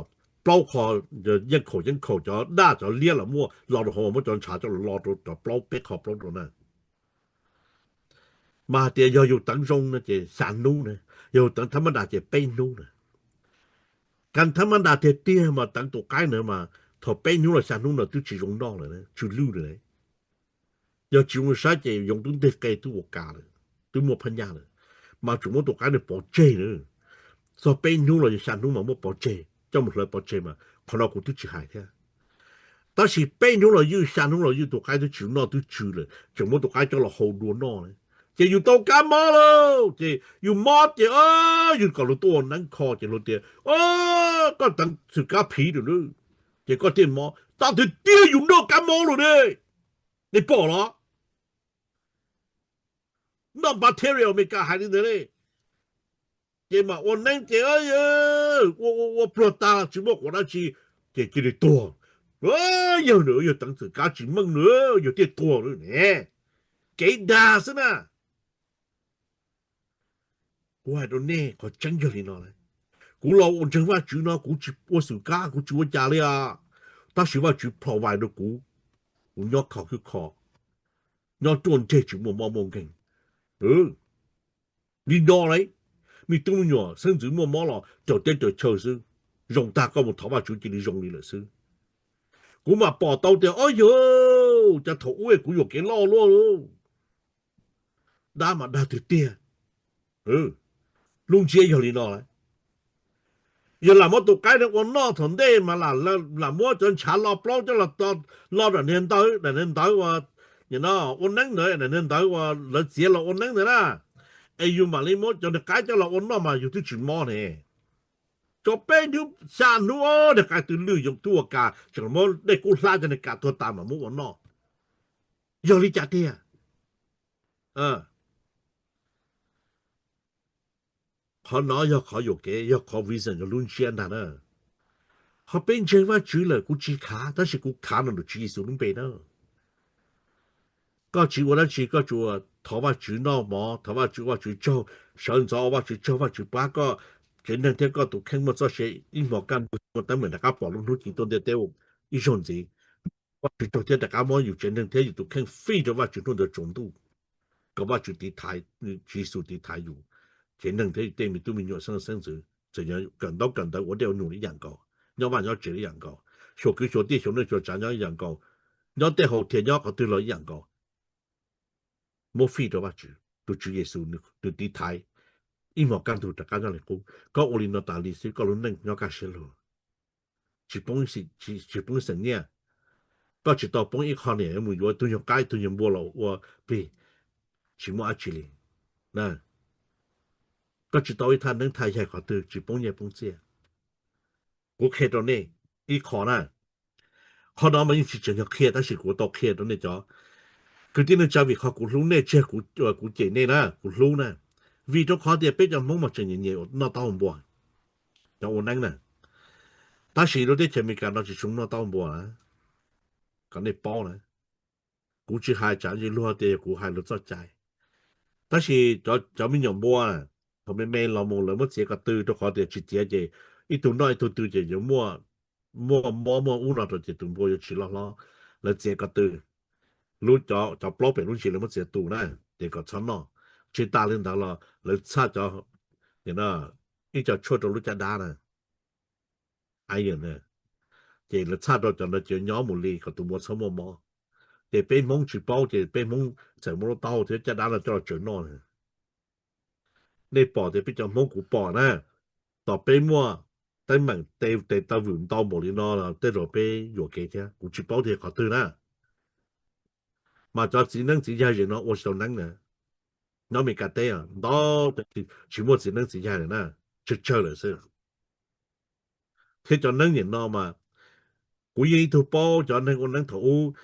plaub qho, yeej khaum yeej khaum cov daj cov liab los muaj, los rau hauv mas muab cov ntshav coj los lo rau cov plaub peb qho plaub rau na. Mas hais tias yog yus teev zoo no ces xya hnub na, yog yus teev thab mab das ces peb hnub na. Kas thab mab das tiag tiag mas teev tus qaib na mas thaum peb hnub los xya hnub no twb tsis zoo noj lawm, tsw lwj lawm. Yog tsis zoo saib ces yoov twb nteg qe twb ua kas lawm, twb muaj phab nyaj lawm, mas tsuas muab tus qaib no pov tseg na. Txog peb hnub los yog xya hnub mas muab pov tseg, coj mus hlawv pov tseg mas qhov no kuv twb tsis hais thiab. Tab sis peb hnub los ywj, xya hnub los ywj, tus qaib twb tsis noj twb tsw lawm, tseem muab tus qaib coj los hau dua noj na, ces yus tau kab mob lauj. Ces yus mob ces yus kom luag tuaj ua neeb kho ces luag tias koj teev xwm kab phiv lawm, ces koj thiaj mob. Tab tiag tiag yus noj kab mob lauj ne, nej pom los? Noj bacteria, Amelikas hais li ntawd li. Ces mam ua neeb ces ua ua pluag tag tsis muaj quav dab tsi, ces cia li tuag. Yawg nws yog teev xwm kab tsis meej nws, yawg thiaj tuag ne. Kev dag xwb na. Kuv hais rau nej qhov tseeb yog li no lawm. Kuv los ua ntseeg Vajtswv no kuv tsis ua xwm kab, kuv tsis ua cas li os. Tab sis Vajtswv provide rau kuv, kuv nyob kho khwb kho, nyob ruaj ntseg tsis muaj mob muaj nkeeg. Li no lauj, me tub me nyuam xeeb ntxwv muaj mob los raws teb raws chaw xwb, zoo tag koj mus thov Vajtswv cia li zoo li lawm xwb. Kuv mam pom tau tias, o yog, cas thaum ub kuv yuam kev loj luaj, dab mas dag tiag tiag. Lub ntsiab yog li no lawm. Yog lam muab tus qaib no ua noj thaum ntej mas lam muab cov ntshav lo plaub coj los lo daim niag ntawv, daim niag ntawv ua, ua neeb ntawd, daim niag ntawv uas lawv txiav los ua neeb ntawd na, es yus mam li muab cov niag qaib coj los ua noj mas yus twb tsis mob ne. Tso peb hnub xya hnub niag qaib twb lwj yoov twb ua kas, tseem muab dej kub hlab cov niag kas tuag tas mas muab ua noj. Yog li cas tiag? Qhov no yog qhov yuam kev, yog qhov reason, yog lub ntsiab ntag na. Qhov peb ntseeg Vajtswv lawm kuv tsis khav, tab sis kuv khav no nram Tswv Yexus lub npe na. Koj tsis ua dab tsi, koj tsuas thov Vajtswv noj mov, thov Vajtswv, Vajtswv tsaug, sawv ntxov ua Vajtswv tsaug, Vajtswv pab koj tsev neeg thiab koj tus kheej muaj txoj sia ib hmo kaj ntug muaj teeb meem rov qab pom lub hnub ci tuaj ntiaj teb ib zaug ntxiv. Vajtswv tsaug thiab rov qab muab yus tsev neeg thiab yus tus kheej fij rau Vajtswv hnub ntawd tsaus ntuj, kom Vajtswv tiv thaiv, Tswv Yexus tiv thaiv yus tsev neeg thiab yus tej me tub me nyuam xeeb xeeb ntxwv, txawm yog kawm ntaub kawm ntawv ua dej ua num ib yam nkaus, nyob vaj nyob tsev ib yam nkaus, xyuas kwv xyuas tij xyuas neej xyuas tsav nyob ib yam nkaus, nyob tej hau thias nyob qhov twg los ib yam nkaus. Muab fij rau Vajtswv, tus Tswv Yexus nws tiv thaiv, ib hmos kaj ntug rov qab nyob li qub. Koj ua li no tas li xwb koj lub neej nyob kaj siab lug, tsis poob, tsis poob xeem nyiaj. Koj tsis tau poob ib qho niam mus yuav tug nyuag qaib tug nyuag npua los ua plig, tsis muaj dab tsi li. Koj tsis tau ib thaj neeb thaj yaig qhov twg, tsis poob nyiaj poob txiaj. Kuv qhia rau nej ib qho na, qhov no mas yeej tsis tseem yog qhia tab sis kuv tau qhia rau nej cov kwv tij neej tsa vim qhov kuv hlub nej tsis yog kuv cem nej na, kuv hlub na. Vim rau qhov tias peb cov Hmoob mas tseem nyiam nyiam noj taub hau npua, cov ua neeb na. Tab sis lub teb chaws Amelikas no tsis tshua noj taub hau npua na, kom nej paub na. Kuv tsis hais tsam ntsis luag tias yog kuv hais luag txoj cai. Tab sis cov me nyuam npua na, thaum me me los mus lawv muab txiav ko tw rau qhov tias tsis txiav ces ib tug noj ib tug tw ces yuav muaj mob muaj ub no rau ces tus npua yuav tsis loj hlob. Lawv txiav ko tw, lub cov plaub pem lub ntsis lawv muab txiav tus na, ces kom txhob noj. Tsis tas li ntawd los lawv txhaj cov, ib co tshuaj rau lub caj dab na. Ces lawv txhaj rau cov ntawd ces nyob mus li kom tus npua txhob muaj mob. Ces peb Hmoob tsis paub ces peb Hmoob txawm muab lub taub hau thiab caj dab no coj los tsaws noj. Nej pom tias peb cov Hmoob kuv pom na, tos peb muaj teeb meem tes taw vwm ntau npaum li no los tej zaum peb yuam kev thiab, kuv tsis paub tias qhov twg na. Mas cov txiv neeb txiv yaig zem no ua tsis tau neeb na, nyob Meskas teb ntau, tsis muaj txiv neeb txiv yaig lawm na, tsawg tsawg lawm xwb. Thiab cov neeb nim no mas kuv yeej ib tug paub cov neeg ua neeb thaum ub,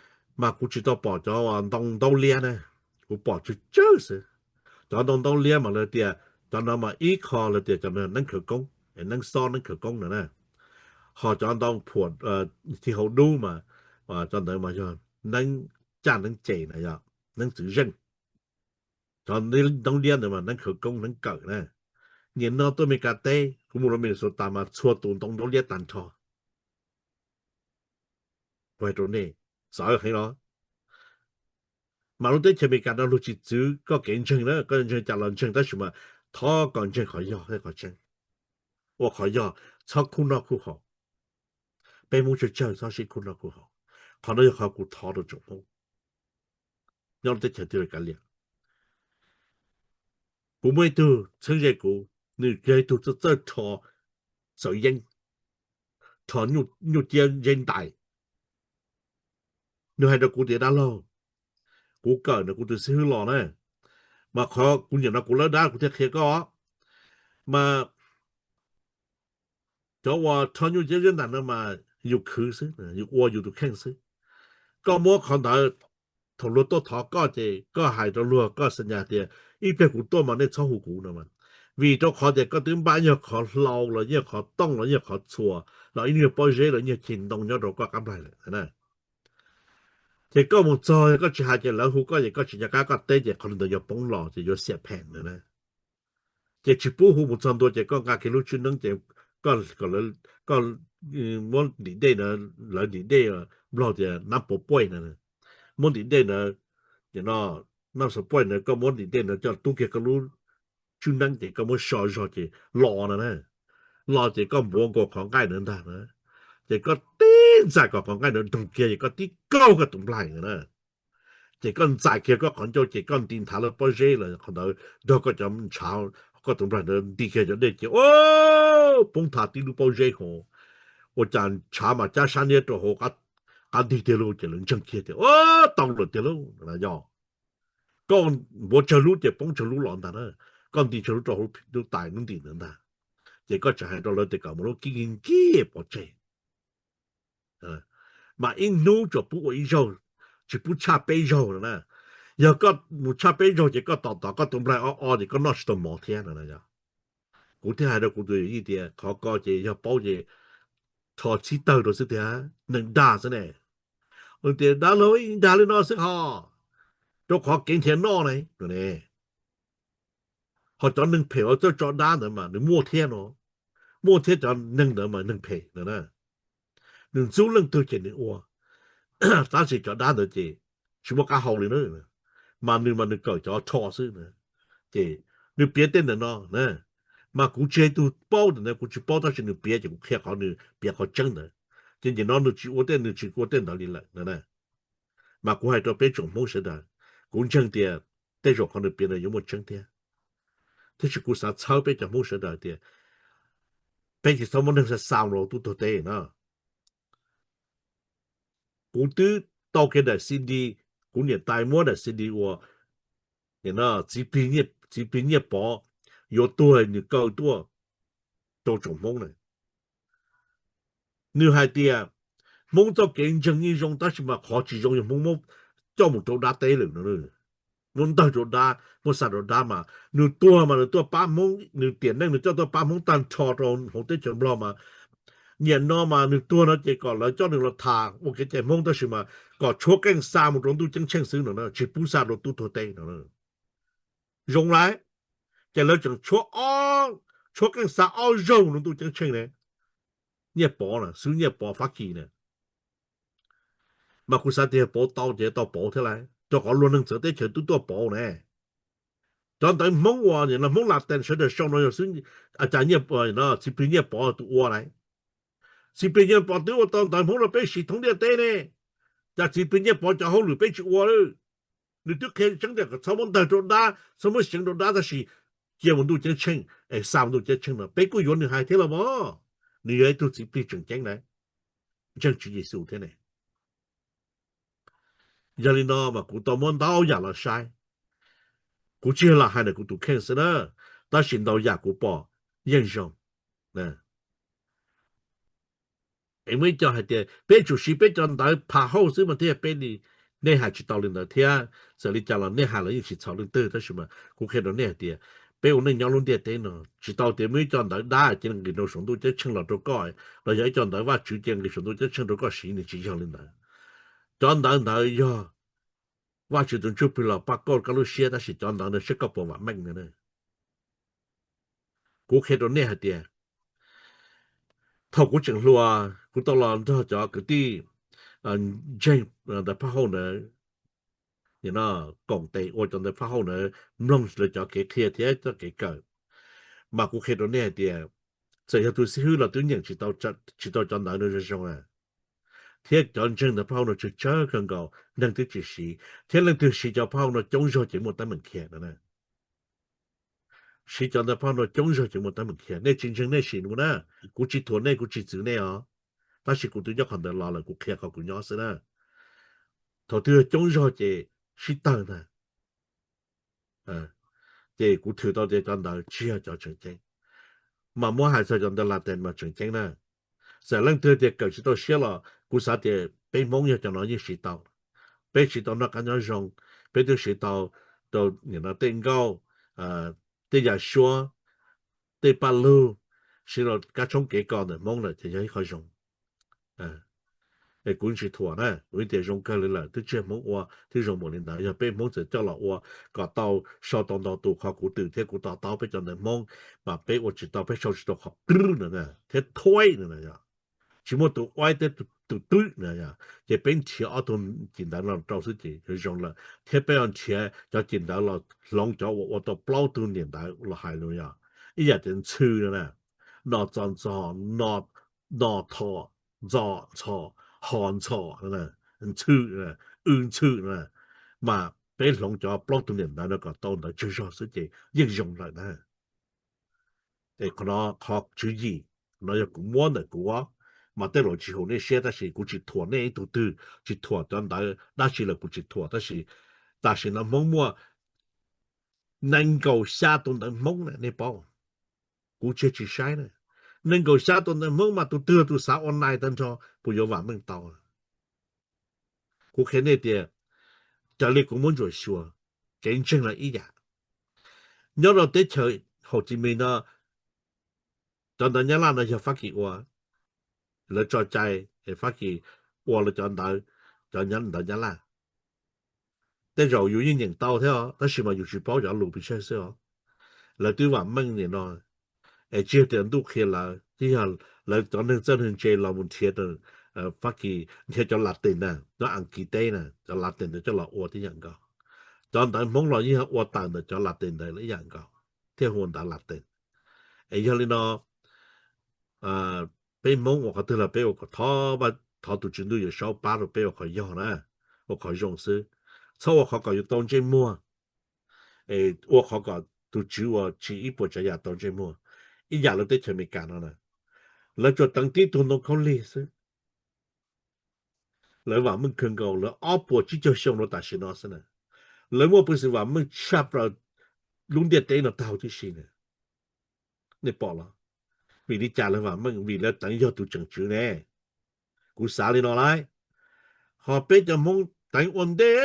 mas kuv tsis tau pom cov ntoo ntaub liab na, kuv pom tsawg tsawg xwb. Cov ntoo ntaub liab mas lawv tias cov no mas ib qho lawv tias cov neeb khawv koob, neeb xob neeb khawv koob no na. Ho cov ntoo phuam thi hau dub mas cov ntawd mas yog neeb caj neeb ces na, yog neeb txwv zeej. Cov ntoo liab ntawd mas neeb khawv koob neeb kawm na. Nim no tuaj Meskas teb, kuv mus rau Minnesota mas txhua tus ntoo ntaub liab tag nrho. Kuv hais rau nej, txawv heev los. Mas lub teb chaws Amelikas no luag tsis txwv koj kev ntseeg na, koj ntseeg cas los ntseeg, tab sis mas thov kom ntseeg qhov yog thiab qhov tseeb, ua qhov yog, txhob khuj noj khuj haus. Peb Hmoob tsawg tsawg txhob sib khuj noj khuj haus. Qhov no yog qhov kuv thov rau tsoom Hmoob nyob lub teb chaws twg los kav liam. Kuv muaj ib tug txheeb ze kuv, nws yog ib tug txawj txawj rho xav yeeb, rho nyuj ciab zeb ntais. Nws hais rau kuv tias, dab laug, kuv kawm ntawm kuv tus xib hwb los na, mas qhov kuv nyiam no kuv lawv dab kuv thiaj qhia koj. Mas cov uas rho nyuj ciab zeb ntais no mas yus khwv xwb, yus ua yus tus kheej xwb. Koj muab qhov ntawd, thaum luag tuaj thov koj ces koj hais rau luag, koj xa nyas tias ib pliag kuv tuaj mas nej txhob hu kuv no. Vim rau qhov tias koj twb npaj ib nyuag qhov hlau los ib nyuag qhov tooj los ib nyuag qhov txhuas los ib nyuag pob zeb los ib nyuag ceg ntoo nyob rau koj qab nplaig lawm na. Ces koj mus txog koj tsis hais ces lawv hu koj ces koj tsis nco qab koj teb ces qhov ntawd yog poob los ces yuav xiam phem na. Ces tsis pub hu mus txog ntua ces koj nqa kiag lub tswb neeb ces koj, koj muab ntim dej na, lawv ntim dej, Nplog tias nab puas puaj na, muab ntim dej na, nab puas puaj na, koj muab ntim dej na coj tub kiag koj lub tswb neeb ces koj muab so zog ces los no na. Los ces koj npuav nkaus qhov nqaij ntawd ntag na. Ces koj tib ntxais kom qhov nqaij ntawd doog kiag ces koj tib kaug koj tus nplaig ntawd na. Ces koj ntxais kiag koj qhov ncauj ces koj nti nthav lawv pob zeb los qhov ntawd nrog koj cov ntshav, koj tus nplaig ntawd nti kiag cov dej ces poob thav tib lub pob zeb hauv. Ua cas ntshav mas cab sab niab rau hauv qab ntig tiag lauj, ces lawv ntseeg kiag tias tau lawm tiag lauj. Yog koj npuav tsawg lub ces poob tsawg lub los ntag na, koj nti tsawg lub rau hauv lub tais lub ntim ntawd ntag. Ces koj tseem hais rau lawv tias kom mus lub kib nkig pov tseg. Mas ib hnub tsuas pub ua ib zaug, tsis pub tshaj peb zaug no na. Yog koj mus tshaj peb zaug ces koj tos tos koj tus nplaig o o ces koj noj tsis tau mov thiab no. Kuv thiaj hais rau kuv tus yawm yij tias qhov ko ces yog paub ces rho txhib tawg rau xwb tiag, neeg dag xwb ne. Tias dab laug dag li no xwb ho, rau qhov kev nrhiav noj ne. Ho cov neeg phem uas txawj tso dab ntawd mas nws muaj thiab no, muaj thiab cov neeg ntawd mas neeg phem no. Nws ntxub leej twg ces nws ua, tab sis cov dab ntawd ces tsis muaj qab hau li na, mas nws mas nws kawm cov rho xwb. Ces nws piav tej ntawm no na, mas kuv tsis yog tus paub ntawm no, kuv tsis paub tab sis nws piav ces kuv qhia qhov nws piav qhov tseeb ntawd. Ces nim no nws tsis ua tej, nws tsis ua tej ntawd li lawm na. Mas kuv hais rau peb tsoom Hmoob sawv daws, kuv ntseeg tias tej zaum qhov nws piav ntawd yuav muaj tseeb thiab. Tab sis kuv xav txhawb peb cov Hmoob sawv daws tias peb tsis txhob muab neeg xa xa los tuaj tuag teb na. Kuv twb tau kiag daim C D, kuv niam tais muab daim C D uas Txiv Plig Nyiaj Pov yuav tuag nws kaw tuaj rau tsoom Hmoob na. Nws hais tias Hmoob txoj kev ntseeg yeej zoo tab sis mas qhov tsis zoo yog Hmoob muab coj mus rau dab teb lawm no. Muab ntawg rau dab, muab xa rau dab mas nws tuag mas nws tuaj pab Hmoob, nws tiam neej nws coj tuaj pab Hmoob tag nrho rau hauv teb chaws Nplog mas. Nim no mas nws tuag no ces kom lawv coj nws los tham ua kev cai Hmoob tab sis mas kom tshuab qeej xa mus rau ntuj ceeb tsheej xwb no, tsis pub xa rau tub tuag teb no. Zoo lawm, ces lawv tseem tshuab, tshuab qeej xa ob zaug rau ntuj ceeb tsheej ne. Nyiaj Pov na, xib hwb Nyiaj Pov Fab Kis na. Mas kuv xav tias pauv tau ces tau pauv thiab lauj, rau qhov luag neeg txawv teb chaws twb tuaj pauv ne. Cov ntawv Hmoob uas nim no Hmoob Latees sawv daws sau no yog xwb, cas Txiv Plig Nyiaj Pov tus ua lauj. Txiv Plig Nyiaj Pov twb ua tau ntawv Hmoob rau peb siv thoob ntiaj teb ne, cas Txiv Plig Nyiaj Pov cov hauj lwm peb tsis ua lawm. Nws twb qhia tseeb tias kom txhob muab ntawg rau dab, txhob muab seev rau dab tab sis cia mus ntuj ceeb tsheej es xa mus ntuj ceeb tsheej no peb kuj yuav nws hais thiab los mas. Nws yog ib tug txiv plig tseem ceeb na, ntseeg Tswv Yexus thiab ne. Yog li no mas kuv tau muab ntau yam los saib. Kuv tsis yog lam hais ntawm kuv tus kheej xwb na, tab sis ntau yam kuv pom yeej zoo. Es muaj ib co hais tias peb tsum siv peb cov ntawv pham hauj xwb mas thiaj peb li. Nej hais tsis tau li ntawd thiab, txawm li cas los nej hais los yeej tsis txhaum leej twg tab sis mas kuv qhia rau nej hais tias peb ua neej nyob lub ntiaj teb no tsis tau tias muaj ib co ntawv dab cia li nqis rau saum ntuj ceeb tsheej los rau koj, los yog ib co ntawv Vajtswv cia li nqis saum ntuj ceeb tsheej rau koj siv, nws tsis yog li ntawd. Cov ntawv ntawd yog Vajtswv tus ntsuj plig los pab koj, koj lub siab tab sis cov ntawv ntawd saib koj puas vam meej no. Kuv qhia rau nej hais tias thaum kuv tseem hluas kuv tau los nrog cov kwv tij, ntseeg ntawv phaj hauj ntawd, koom tes ua cov ntawv phaj hauj ntawd mloog lawv cov kev qhia thiab cov kev kawm. Mas kuv qhia rau nej hais tias, txawm yog tus xib hwb los twb nyeem tsis tau cov ntawv no zoo zoo na, thiab cov ntseeg ntawv phaj hauj no tsawg tsawg kawg nkaus neeg twb tsis siv, thiab leej twg siv cov phaj hauj no coob zog ces muaj teeb meem khiav no na. Siv cov ntawv phaj hauj no coob zog ces muaj teeb meem khiav. Nej tsis ntseeg nej sim mus na, kuv tsis thuam nej, kuv tsis txwv nej os, tab sis kuv twb nyob qhov ntawd los lawm, kuv qhia qhov kuv nyob xwb na. Thaum twg coob zog ces sib tawg ntag. Ces kuv thwm tau tias cov ntawd tsis yog cov tseem ceeb, mas muab hais txog cov ntawv Latin mas tseem ceeb na. Txawm leej twg tias kawm tsis tau siab los kuv xav tias peb Hmoob yog cov no yeej siv tau. Peb siv tau noj qab nyob zoo, peb twb siv tau rau tej nkauj, tej yam suab, tej paj lug, siv rau kab tshoob kev kos ntawm Hmoob lawm ces yog ib qho zoo. Es kuv tsis thuam na, kuv tias zoo kawg li lawm, twb tsis yog Hmoob ua twb zoo npaum li ntawd, yog peb Hmoob txawm coj los ua kom tau sau tau ntau tus qhov kuv twm thiab kuv to taub peb cov ntawv Hmoob, mas peb ua tsis tau, peb sau tsis tau qhov qwb no thiab thuaib no, tsis muaj tus uaib thiab tus twb no, ces peb nrhiav ob tug cim ntawv no rau xwb ces zoo lawm, thiab peb nrhiav cov cim ntawv los hloov cov uas ua tau plaub tug niam ntawv los hais lus yog ib yam tias ntxhw no na, no txo ntxo, no thom, ntxo ntxhom, ho ntxhom, ntxhw, w ntxhw no, mas peb hloov cov plaub tug niam ntawv no kom tau ntawv tsawg zog xwb ces yeej zoo lawm na. Es qhov no qhov tswv yim no yog kuv muab ntawm kuv, mas tej zaum tsis haum nej siab tab sis kuv tsis thuam nej ib tug twg, tsis thuam cov ntawv dab tsi lawm kuv tsis thuam, tab sis tam sim no Hmoob muaj nees nkaum xya tus ntawv Hmoob na, nej paub, kuv tsis tsis saib na, nees nkaum xya tus ntawv Hmoob mas tus twg tus xav ua nais tag nrho puas yuav vam meej tau? Kuv qhia nej tias, raws li kuv muab ntsuam xyuas, kev ntseeg los ib yam. Nyob rau teb chaws Hauv Cis Mis no, cov ntawv Nyab Laj no yog Fab Kis ua, lawv tso cai es Fab Kis ua lawv cov ntawv, cov ntawv Nyab Laj. Tej zaum yus yeej nyeem tau thiab os, tab sis mas yus tsis paub cov lus pes tsawg xwb os. Lawv twb vam meej nim no, es tsis yog tias ntuj qhia lawv, twb yog lawv cov neeg txawj neeg ntse los mus nrhiav Fab Kis, nrhiav cov Latin na, cov Askiv teb na, cov Latin ntawd coj los ua tib yam nkaus. Cov ntawv Hmoob los yeej ua tawm ntawm cov Latin ntawd ib yam nkaus, thiaj hu ua ntawv Latin. Es yog li no, peb Hmoob ua qhov twg los peb ua, thov tus Tswv Ntuj Yawm Saub pab rau peb ua qhov yog na, ua qhov zoo xwb. Txhob ua qhov kom yus tau ntsej muag, ua qhov kom tus Tswv uas tsim ib puas tsav yam tau ntsej muag. Ib yam lawv teb chaws Amelikas no na, lawv tsuas teev tib tug ntoo khaub lig xwb. Lawv vam meej kawg nkaus, lawv ob puas tsib caug xyoo rau tam sim no xwb na. Lawv muaj peev xwm vam meej tshaj plaws lub ntiaj teb no tag huv tib si na. Nej pom los? Vim li cas lawv vam meej? Vim lawv teev yog tus tseem tswv ne. Kuv xav li no lauj. Ho peb cov Hmoob teev ua ntej,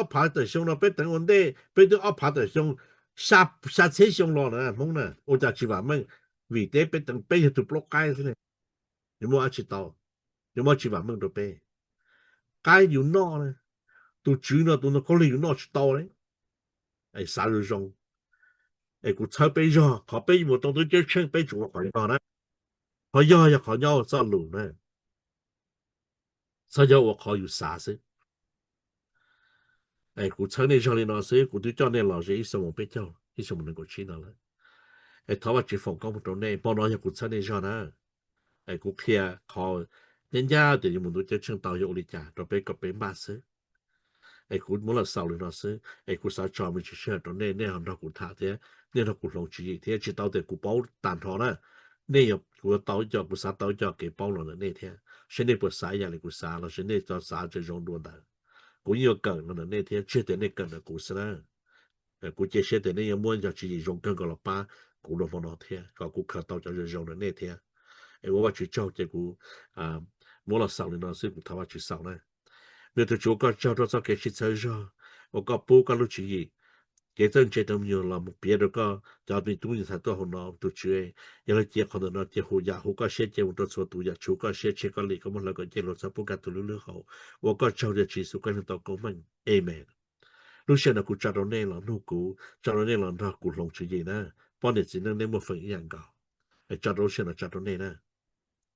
ob phav tawm xyoo no peb teev ua ntej, peb twb ob phav tawm xyoo, xya txhiab xyoo los na Hmoob na, ua cas tsis vam meej? Vim teb peb teev peb yog tus plaub qaib xwb ne. Yuav muaj dab tsi tau? Yuav muaj dab tsi vam meej rau peb? Qaib yus noj na, tus tswv no tus ntoo khaub lig yus noj tsis tau li. Xav zoo zoo, es kuv txhawb peb zog, qhov peb yuav mus tau tub ceeb tsheej peb tsuas ua qhov yog na. Qhov yog yog qhov nyob hauv txoj lus na, txhob yog ua qhov yus xav xwb. Kuv txhawb nej zog li no xwb, kuv twb coj nej los ze ib xuab moos peb caug, ib xuab moos nees nkaum tsib no lawm. Es thov Vajtswv foom koob hmoov rau nej, hmo no yog kuv txhawb nej zog na. Kuv qhia qhov ncaj ncaj tias yuav mus tub ceeb tsheej tau yog ua li cas rau peb kom peb npaj xwb. Es kuv muab los xaus li no xwb, es kuv xav tso me ntsis sij hawm rau nej, nej ho nrog kuv tham thiab, nej nrog kuv hloov tswv yim thiab, tsis tau tias kuv paub tag nrho na. Nej, kuv tau ib co, kuv xav tau ib co kev paub los ntawm nej thiab, seb nej puas xav ib yam li kuv xav los sis nej xav tseem zoo dua ntawd. Kuv yeej yuav kawm los ntawm nej thiab, tsis yog tias nej kawm ntawm kuv xwb na. Kuv cia siab tias nej yuav muab cov tswv yim zoo kawg nkaus los pab kuv dua hmo no thiab, kom kuv khaws tau cov zoo zoo ntawm nej thiab. Es ua Vajtswv tsaug, ces kuv muab los xaus li no xwb, kuv thov Vajtswv xaus na. Me tus Tswv, ua koj tsaug rau txoj kev sib txhawb zog, ua koj pub koj lub tswv yim, kev txawj ntse rau me nyuam los mus piav rau koj cov me tub me nyuam txhais tuaj hauv no, tus Tswv. Yog li cia qhov ntawm no cia hu yam hu koj siab cia mus rau txhua tus, yam tshua koj siab, tshiab koj lim, koj muab hlawv kom ncej hlawv txhob pub kaj tus lub lub hau. Ua koj tsaug, yog Tswv Yexus koj neeg tau koob meej. Amen. Lub sij hawm no kuv tso rau nej los nug kuv, tso rau nej los nrog kuv hloov tswv yim na. Poj niam txiv neej nej muaj feem ib yam nkaus. Tso rau lub sij hawm no tso rau nej na.